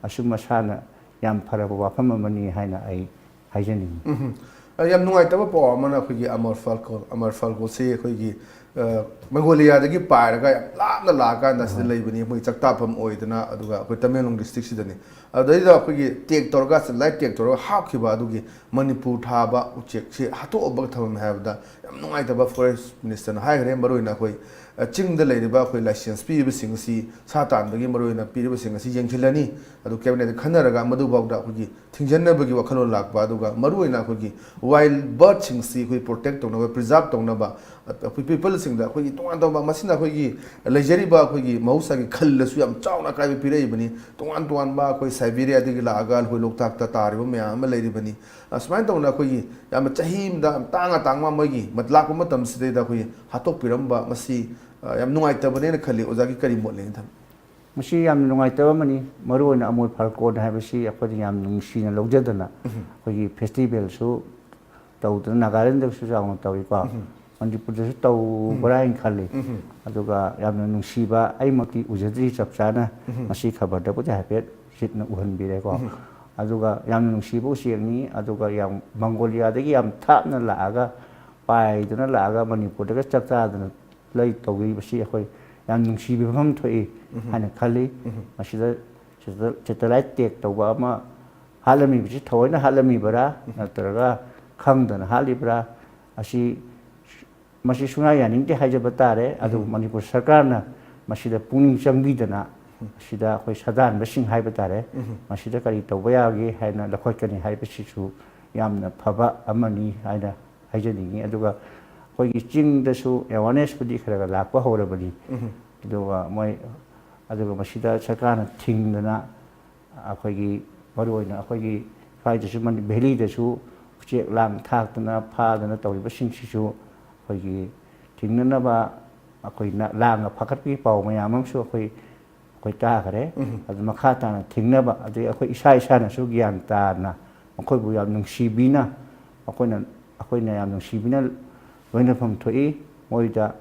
ꯑꯆꯨꯝ ꯑꯁꯥꯅ ꯌꯥꯝ ꯐꯔꯕ ꯋꯥꯐꯝ ꯑꯃꯅꯤ ꯍꯥꯏꯅ ꯑꯩ ꯍꯥꯏꯖꯅꯤꯡꯉꯤ꯫ ꯎꯝ꯫ ꯑ, ꯌꯥꯝ ꯅꯨꯡꯉꯥꯏꯇꯕ ꯄꯥꯎ ꯑꯃꯅ ꯑꯩꯈꯣꯏꯒꯤ ꯑꯃꯔ ꯐꯥꯜꯀꯣ, ꯑꯃꯔ ꯐꯥꯜꯀꯣꯁꯤ ꯑꯩꯈꯣꯏꯒꯤ, ꯑ, ꯃꯪꯒꯣꯂꯤꯌꯥꯗꯒꯤ ꯄꯥꯏꯔꯒ ꯌꯥꯝ ꯂꯥꯞꯅ ꯂꯥꯛꯑꯀꯥꯟꯗ ꯁꯤꯗ ꯂꯩꯕꯅꯤ, ꯃꯣꯏ ꯆꯥꯛꯇꯥꯐꯝ ꯑꯣꯏꯗꯅ, ꯑꯗꯨꯒ ꯑꯩꯈꯣꯏ ꯇꯃꯦꯡꯂꯣꯡ district ꯁꯤꯗꯅꯤ꯫ ꯑꯗꯩꯗ ꯑꯩꯈꯣꯏꯒꯤ ꯇꯦꯛ ꯇꯧꯔꯒ, satellite ꯇꯦꯛ ꯇꯧꯔꯒ ꯍꯥꯞꯈꯤꯕ ꯑꯗꯨꯒꯤ ꯃꯅꯤꯄꯨꯔ ꯊꯥꯕ ꯎꯆꯦꯛꯁꯤ ꯍꯥꯠꯇꯣꯛꯑꯝꯕꯒ ꯊꯝꯃꯝꯃꯦ ꯍꯥꯏꯕꯗ ꯌꯥꯝ ꯅꯨꯡꯉꯥꯏꯇꯕ forest minister ꯅ ꯍꯥꯏꯈ꯭ꯔꯦ꯫ ꯃꯔꯨꯑꯣꯏꯅ ꯑꯩꯈꯣꯏ, ꯑ, ꯆꯤꯡꯗ ꯂꯩꯔꯤꯕ ꯑꯩꯈꯣꯏ license ꯄꯤꯔꯤꯕꯁꯤꯡ ꯑꯁꯤ, ꯁꯥ ꯇꯥꯟꯕꯒꯤ ꯃꯔꯨꯑꯣꯏꯅ ꯄꯤꯔꯤꯕꯁꯤꯡ ꯑꯁꯤ ꯌꯦꯡꯁꯤꯜꯂꯅꯤ꯫ ꯑꯗꯨ cabinet ꯇ ꯈꯟꯅꯔꯒ ꯃꯗꯨꯐꯥꯎꯗ ꯑꯩꯈꯣꯏꯒꯤ ꯊꯤꯡꯖꯤꯟꯅꯕꯒꯤ ꯋꯥꯈꯜꯂꯣꯟ ꯂꯥꯛꯄ, ꯑꯗꯨꯒ ꯃꯔꯨꯑꯣꯏꯅ ꯑꯩꯈꯣꯏꯒꯤ wild bird ꯁꯤꯡꯁꯤ ꯑꯩꯈꯣꯏ protect ꯇꯧꯅꯕ, preserve ꯇꯧꯅꯕ, ꯑ, ꯑꯩꯈꯣꯏ people ꯁꯤꯡꯗ ꯑꯩꯈꯣꯏꯒꯤ ꯇꯣꯉꯥꯟ ꯇꯣꯉꯥꯟꯕ, ꯃꯁꯤꯅ ꯑꯩꯈꯣꯏꯒꯤ ꯂꯩꯖꯔꯤꯕ ꯑꯩꯈꯣꯏꯒꯤ ꯃꯍꯧꯁꯥꯒꯤ ꯈꯜꯗꯁꯨ ꯌꯥꯝ ꯆꯥꯎꯅ ꯑꯀꯥꯏꯕ ꯄꯤꯔꯛꯏꯕꯅꯤ꯫ ꯇꯣꯉꯥꯟ ꯇꯣꯉꯥꯟꯕ ꯑꯩꯈꯣꯏ Siberia ꯗꯒꯤ ꯂꯥꯛꯑꯒ ꯑꯩꯈꯣꯏ ꯂꯣꯛꯇꯥꯛꯇ ꯇꯥꯔꯤꯕ ꯃꯌꯥꯝ ꯑꯃ ꯂꯩꯔꯤꯕꯅꯤ꯫ ꯑꯁꯨꯃꯥꯏꯅ ꯇꯧꯅ ꯑꯩꯈꯣꯏꯒꯤ ꯌꯥꯝꯅ ꯆꯍꯤ ꯑꯃꯗ ꯌꯥꯝ ꯇꯥꯡꯅ ꯇꯥꯡꯕ ꯃꯣꯏꯒꯤ ꯃꯠ-, ꯂꯥꯛꯄ ꯃꯇꯝꯁꯤꯗꯩꯗ ꯑꯩꯈꯣꯏꯒꯤ ꯍꯥꯠꯇꯣꯛꯄꯤꯔꯝꯕ ꯃꯁꯤ, ꯑ, ꯌꯥꯝ ꯅꯨꯡꯉꯥꯏꯇꯕꯅꯦꯅ ꯈꯜꯂꯤ꯫ ꯑꯣꯖꯥꯒꯤ ꯀꯔꯤ ꯃꯣꯠ ꯂꯩ ꯊꯝ-? ꯃꯁꯤ ꯌꯥꯝꯅ ꯅꯨꯡꯉꯥꯏꯇꯕ ꯑꯃꯅꯤ꯫ ꯃꯔꯨꯑꯣꯏꯅ ꯑꯃꯣꯜ ꯐꯥꯜꯀꯣꯟ ꯍꯥꯏꯕꯁꯤ ꯑꯩꯈꯣꯏꯅ ꯌꯥꯝ ꯅꯨꯡꯁꯤꯅ ꯂꯧꯖꯗꯅ ꯑꯩꯈꯣꯏꯒꯤ festival ꯁꯨ ꯇꯧꯗꯅ ꯅꯥꯒꯥꯂꯦꯟꯗꯁꯨ ꯆꯥꯎꯅ ꯇꯧꯏꯀꯣ꯫ ꯃꯅꯤꯄꯨꯔꯗꯁꯨ ꯇꯧꯕ꯭ꯔꯥ ꯍꯥꯏꯅ ꯈꯜꯂꯤ꯫ ꯑꯗꯨꯒ ꯌꯥꯝꯅ ꯅꯨꯡꯁꯤꯕ, ꯑꯩꯃꯛꯇꯤ ꯎꯖꯗ꯭ꯔꯤ ꯆꯞ ꯆꯥꯅ, ꯃꯁꯤ ꯈꯕꯔꯗꯕꯨꯗꯤ ꯍꯥꯏꯐꯦꯠ ꯆꯤꯠꯅ ꯎꯍꯟꯕꯤꯔꯦꯀꯣ꯫ ꯑꯗꯨꯒ ꯌꯥꯝꯅ ꯅꯨꯡꯁꯤꯕ ꯎꯆꯦꯛꯅꯤ꯫ ꯑꯗꯨꯒ ꯌꯥꯝ ꯃꯪꯒꯣꯂꯤꯌꯥꯗꯒꯤ ꯌꯥꯝ ꯊꯥꯞꯅ ꯂꯥꯛꯑꯒ, ꯄꯥꯏꯗꯨꯅ ꯂꯥꯛꯑꯒ ꯃꯅꯤꯄꯨꯔꯗꯒ ꯆꯥꯛ ꯆꯥꯗꯅ ꯂꯩ ꯇꯧꯕꯤꯕꯁꯤ ꯑꯩꯈꯣꯏ ꯌꯥꯝ ꯅꯨꯡꯁꯤꯕ ꯐꯝ ꯊꯣꯛꯏ ꯍꯥꯏꯅ ꯈꯜꯂꯤ꯫ ꯃꯁꯤꯗ satellite ꯇꯦꯛ ꯇꯧꯕ ꯑꯃ ꯍꯥꯠꯂꯝꯃꯤꯕꯁꯤ ꯊꯑꯣꯏꯅ ꯍꯥꯠꯂꯝꯃꯤꯕꯔꯥ, ꯅꯠꯇ꯭ꯔꯒ ꯈꯪꯗꯅ ꯍꯥꯠꯂꯤꯕ꯭ꯔꯥ? ꯑꯁꯤ, ꯃꯁꯤ ꯁꯨꯡꯌꯥ ꯌꯥꯅꯤꯡꯗꯦ ꯍꯥꯏꯖꯕ ꯇꯥꯔꯦ꯫ ꯑꯗꯨꯕꯨ ꯃꯅꯤꯄꯨꯔ ꯁꯔꯀꯥꯔꯅ ꯃꯁꯤꯗ ꯄꯨꯛꯅꯤꯡ ꯆꯪꯕꯤꯗꯅ, ꯃꯁꯤꯗ ꯑꯩꯈꯣꯏ ꯁꯥꯗꯥꯟꯕꯁꯤꯡ ꯍꯥꯏꯕ ꯇꯥꯔꯦ, ꯃꯁꯤꯗ ꯀꯔꯤ ꯇꯧꯕ ꯌꯥꯒꯦ ꯍꯥꯏꯅ ꯂꯧꯈꯠꯀꯅꯤ ꯍꯥꯏꯕꯁꯤꯁꯨ ꯌꯥꯝꯅ ꯐꯕ ꯑꯃꯅꯤ ꯍꯥꯏꯅ ꯍꯥꯏꯖꯅꯤꯡꯉꯤ꯫ ꯑꯗꯨꯒ ꯑꯩꯈꯣꯏꯒꯤ ꯆꯤꯡꯗꯁꯨ ꯑꯦꯋꯥꯔꯅꯦꯁꯄꯨꯗꯤ ꯈꯔ ꯈꯔ ꯂꯥꯛꯄ ꯍꯧꯔꯕꯅꯤ꯫ ꯑꯗꯨꯒ ꯃꯣꯏ, ꯑꯗꯨꯒ ꯃꯁꯤꯗ ꯁꯔꯀꯥꯔꯅ ꯊꯤꯡꯗꯅ ꯑꯩꯈꯣꯏꯒꯤ, ꯃꯔꯨꯑꯣꯏꯅ ꯑꯩꯈꯣꯏꯒꯤ ꯁ꯭ꯋꯥꯏꯗꯁꯨ, ꯃꯅꯤ-, ꯚꯦꯂꯤꯗꯁꯨ ꯎꯆꯦꯛ ꯂꯥꯡ ꯊꯥꯛꯇꯅ ꯐꯥꯗꯅ ꯇꯧꯔꯤꯕꯁꯤꯡꯁꯤꯁꯨ ꯑꯩꯈꯣꯏꯒꯤ ꯊꯤꯡꯅꯅꯕ ꯑꯩꯈꯣꯏꯅ ꯂꯥꯡꯒ ꯐꯥꯒꯠꯄꯒꯤ ꯄꯥꯎ ꯃꯌꯥꯝ ꯑꯃꯁꯨ ꯑꯩꯈꯣꯏ, ꯑꯩꯈꯣꯏ ꯇꯥꯈꯔꯦ꯫ ꯑꯗꯨ ꯃꯈꯥ ꯇꯥꯅ ꯊꯤꯡꯅꯕ, ꯑꯗꯩ ꯑꯩꯈꯣꯏ ꯏꯁꯥ ꯏꯁꯥꯅꯁꯨ ꯒ꯭ꯌꯥꯟ ꯇꯥꯅ ꯃꯈꯣꯏꯕꯨ ꯌꯥꯝ ꯅꯨꯡꯁꯤꯕꯤꯅ, ꯃꯈꯣꯏꯅ, ꯑꯩꯈꯣꯏꯅ ꯌꯥꯝ ꯅꯨꯡꯁꯤꯕꯤꯅ ꯂꯣꯏꯅꯐꯝ ꯊꯣꯛꯏ꯫ ꯃꯣꯏꯗ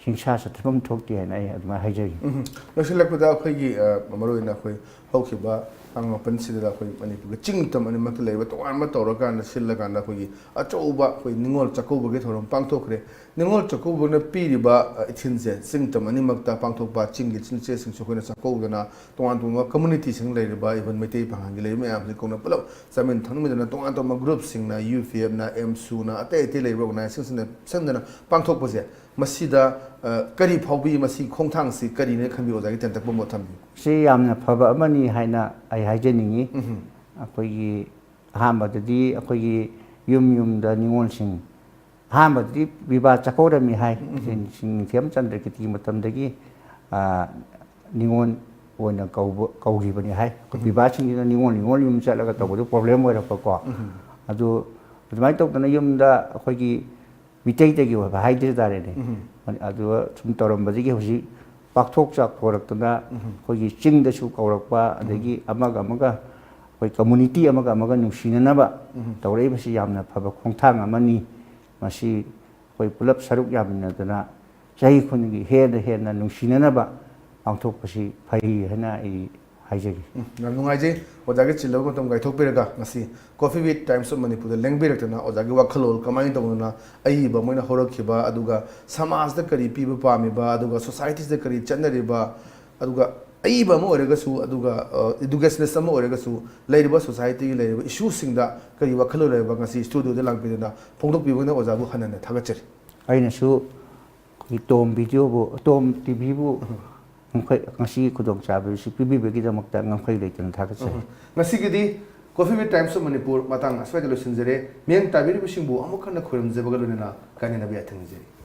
ꯍꯤꯡꯁꯥ ꯆꯠꯊꯐꯝ ꯊꯣꯛꯇꯦ ꯍꯥꯏꯅ ꯑꯩ ꯑꯗꯨꯃꯥꯏꯅ ꯍꯥꯏꯖꯒꯦ꯫ ꯎꯝ꯫ ꯂꯣꯏꯁꯤꯜꯂꯛꯄꯗ ꯑꯩꯈꯣꯏꯒꯤ, ꯑ, ꯃꯔꯨꯑꯣꯏꯅ ꯑꯩꯈꯣꯏ ꯍꯧꯈꯤꯕ ꯇꯥꯡ ꯃꯥꯄꯟꯁꯤꯗ ꯑꯩꯈꯣꯏ ꯃꯅꯤꯄꯨꯔꯒꯤ ꯆꯤꯡ ꯇꯝ ꯑꯅꯤꯃꯛꯇ ꯂꯩꯔꯤꯕ ꯇꯣꯉꯥꯟꯕ ꯇꯧꯔꯀꯥꯟꯗ, ꯁꯤꯜꯂꯀꯥꯟꯗ ꯑꯩꯈꯣꯏꯒꯤ ꯑꯆꯧꯕ ꯑꯩꯈꯣꯏ ꯅꯤꯉꯣꯜ ꯆꯥꯛꯀꯧꯕꯒꯤ ꯊꯧꯔꯝ ꯄꯥꯡꯊꯣꯛꯈ꯭ꯔꯦ꯫ ꯅꯤꯉꯣꯜ ꯆꯥꯛꯀꯧꯕꯅ ꯄꯤꯔꯤꯕ, ꯑ, ꯏꯊꯤꯜꯁꯦ ꯆꯤꯡ ꯇꯝ ꯑꯅꯤꯃꯛꯇ ꯄꯥꯡꯊꯣꯛꯄ, ꯆꯤꯡꯒꯤ ꯏꯆꯤꯜ ꯏꯆꯦꯁꯤꯡꯁꯨ ꯑꯩꯈꯣꯏꯅ ꯆꯥꯛꯀꯧꯗꯅ, ꯇꯣꯉꯥꯟ ꯇꯣꯉꯥꯟꯕ ꯀꯝꯃꯨꯅꯤꯇꯤꯁꯤꯡ ꯂꯩꯔꯤꯕ, even ꯃꯩꯇꯩ ꯄꯥꯉꯜꯒꯤ ꯂꯩꯔꯤꯕ ꯃꯌꯥꯝꯁꯤ ꯀꯧꯅ ꯄꯨꯂꯞ ꯆꯥꯃꯤꯟ ꯊꯛꯃꯤꯟꯅꯗꯅ, ꯇꯣꯉꯥꯟ ꯇꯣꯉꯥꯟꯕ ꯒ꯭ꯔꯨꯞꯁꯤꯡꯅ, ꯌꯨ ꯄꯤ ꯑꯦꯐꯅ, ꯑꯦꯝꯁꯨꯅ, ꯑꯇꯩ ꯑꯇꯩ ꯂꯩꯔꯤꯕ ꯑꯣꯔꯒꯅꯥꯏꯖꯦꯁꯟꯁꯤꯡꯅ ꯁꯦꯝꯗꯅ ꯄꯥꯡꯊꯣꯛꯄꯁꯦ, ꯃꯁꯤꯗ, ꯑ, ꯀꯔꯤ ꯐꯥꯎꯕꯤ? ꯃꯁꯤ ꯈꯣꯡꯊꯥꯡꯁꯤ ꯀꯔꯤꯅ ꯈꯟꯕꯤ? ꯑꯣꯖꯥꯒꯤ ꯇꯦꯟꯇꯛꯄ ꯃꯣꯠ ꯊꯝꯕꯤꯌꯨ꯫ ꯁꯤ ꯌꯥꯝꯅ ꯐꯕ ꯑꯃꯅꯤ ꯍꯥꯏꯅ ꯑꯩ ꯍꯥꯏꯖꯅꯤꯡꯉꯤ꯫ ꯑꯩꯈꯣꯏꯒꯤ ꯑꯍꯥꯟꯕꯗꯗꯤ ꯑꯩꯈꯣꯏꯒꯤ ꯌꯨꯝ ꯌꯨꯝꯗ ꯅꯤꯉꯣꯜꯁꯤꯡ, ꯑꯍꯥꯟꯕꯗꯗꯤ ꯄꯤꯕꯥ ꯆꯥꯛꯀꯧꯔꯝꯃꯤ ꯍꯥꯏ꯫ ꯁꯤꯡ-, ꯁꯤꯡ ꯅꯤꯡꯊꯦꯝ ꯆꯟꯗ꯭ꯔꯀꯤꯇꯤ ꯃꯇꯝꯗꯒꯤ, ꯑ, ꯅꯤꯉꯣꯜ ꯑꯣꯏꯅ ꯀꯧꯕ, ꯀꯧꯈꯤꯕꯅꯤ ꯍꯥꯏ꯫ ꯑꯩꯈꯣꯏ ꯄꯤꯕꯥꯁꯤꯡꯁꯤꯅ ꯅꯤꯉꯣꯜ, ꯅꯤꯉꯣꯜ ꯌꯨꯝ ꯆꯠꯂꯒ ꯇꯧꯕꯗꯨ ꯄ꯭ꯔꯣꯕ꯭ꯂꯦꯝ ꯑꯣꯏꯔꯛꯄꯀꯣ꯫ ꯑꯗꯨ ꯑꯗꯨꯃꯥꯏꯅ ꯇꯧꯗꯅ ꯌꯨꯝꯗ ꯑꯩꯈꯣꯏꯒꯤ ꯃꯤꯇꯩꯗꯒꯤ ꯑꯣꯏꯕ ꯍꯥꯏꯗ ꯇꯥꯔꯦꯅꯦ꯫ ꯑꯗꯨꯒ ꯁꯨꯝ ꯇꯧꯔꯝꯕꯗꯒꯤ ꯍꯧꯖꯤꯛ ꯄꯥꯛꯊꯣꯛ ꯆꯥꯎꯊꯣꯔꯛꯇꯅ ꯑꯩꯈꯣꯏꯒꯤ ꯆꯤꯡꯗꯁꯨ ꯀꯧꯔꯛꯄ, ꯑꯗꯒꯤ ꯑꯃꯒ ꯑꯃꯒ, ꯑꯩꯈꯣꯏ ꯀꯝꯃꯨꯅꯤꯇꯤ ꯑꯃꯒ ꯑꯃꯒ ꯅꯨꯡꯁꯤꯅꯅꯕ ꯇꯧꯔꯛꯏꯕꯁꯤ ꯌꯥꯝꯅ ꯐꯕ ꯈꯣꯡꯊꯥꯡ ꯑꯃꯅꯤ꯫ ꯃꯁꯤ ꯑꯩꯈꯣꯏ ꯄꯨꯂꯞ ꯁꯔꯨꯛ ꯌꯥꯃꯤꯟꯅꯗꯅ ꯆꯍꯤ ꯈꯨꯗꯤꯡꯒꯤ ꯍꯦꯟꯅ ꯍꯦꯟꯅ ꯅꯨꯡꯁꯤꯅꯅꯕ ꯄꯥꯡꯊꯣꯛꯄꯁꯤ ꯐꯩ ꯍꯥꯏꯅ ꯑꯩ ꯍꯥꯏꯖꯒꯦ꯫ ꯎꯝ, ꯌꯥꯝ ꯅꯨꯡꯉꯥꯏꯖꯩ ꯑꯣꯖꯥꯒꯤ ꯆꯤꯜꯂꯕ ꯃꯇꯝ ꯀꯥꯏꯊꯣꯛꯄꯤꯔꯒ ꯉꯁꯤ Coffee with Times of ꯃꯅꯤꯄꯨꯔꯗ ꯂꯦꯡꯕꯤꯔꯛꯇꯅ, ꯑꯣꯖꯥꯒꯤ ꯋꯥꯈꯜꯂꯣꯟ ꯀꯃꯥꯏꯅ ꯇꯧꯗꯅ, ꯑꯏꯕ ꯑꯃ ꯑꯣꯏꯅ ꯍꯧꯔꯛꯈꯤꯕ, ꯑꯗꯨꯒ ꯁꯃꯥꯖꯗ ꯀꯔꯤ ꯄꯤꯕ ꯄꯥꯝꯃꯤꯕ, ꯑꯗꯨꯒ ꯁꯣꯁꯥꯏꯇꯤꯁꯤꯗ ꯀꯔꯤ ꯆꯠꯅꯔꯤꯕ, ꯑꯗꯨꯒ ꯑꯏꯕ ꯑꯃ ꯑꯣꯏꯔꯒꯁꯨ, ꯑꯗꯨꯒ, ꯑ, ꯏꯗꯨꯀꯦꯁꯅꯤꯁ ꯑꯃ ꯑꯣꯏꯔꯒꯁꯨ, ꯂꯩꯔꯤꯕ ꯁꯣꯁꯥꯏꯇꯤꯒꯤ ꯂꯩꯔꯤꯕ ꯏꯁꯨꯁꯤꯡꯗ ꯀꯔꯤ ꯋꯥꯈꯜꯂꯣꯟ ꯂꯩꯔꯕ ꯉꯁꯤ ꯁ꯭ꯇꯨꯗꯤꯑꯣꯗ ꯂꯥꯛꯄꯤꯗꯨꯅ ꯐꯣꯡꯗꯣꯛꯄꯤꯕꯅ ꯑꯣꯖꯥꯕꯨ ꯍꯟꯅ ꯍꯟꯅ ꯊꯥꯒꯠꯆꯔꯤ꯫ ꯑꯩꯅꯁꯨ ꯑꯩꯈꯣꯏꯒꯤ ꯇꯣꯝ ꯚꯤꯗꯤꯑꯣꯕꯨ, ꯇꯣꯝ ꯇꯤ ꯚꯤꯕꯨ ꯉꯝꯈꯩ-, ꯉꯁꯤꯒꯤ ꯈꯨꯗꯣꯡꯆꯥꯕ ꯑꯁꯤ ꯄꯤꯕꯤꯕꯒꯤꯗꯃꯛꯇ ꯉꯝꯈꯩ ꯂꯩꯇꯅ ꯊꯥꯒꯠꯆꯔꯤ꯫ ꯉꯁꯤꯒꯤꯗꯤ Coffee with Times of Manipur ꯃꯇꯥꯡ ꯑꯁ꯭ꯋꯥꯏꯗ ꯂꯣꯏꯁꯤꯟꯖꯔꯦ꯫ ꯃꯤꯠꯌꯦꯡ ꯇꯥꯕꯤꯔꯤꯕꯁꯤꯡꯕꯨ ꯑꯃꯨꯛ ꯍꯟꯅ ꯈꯣꯏꯔꯝꯖꯕꯒ ꯂꯣꯏꯅꯅ ꯀꯥꯏꯅꯅꯕ ꯌꯥꯊꯪ ꯅꯤꯖꯔꯤ꯫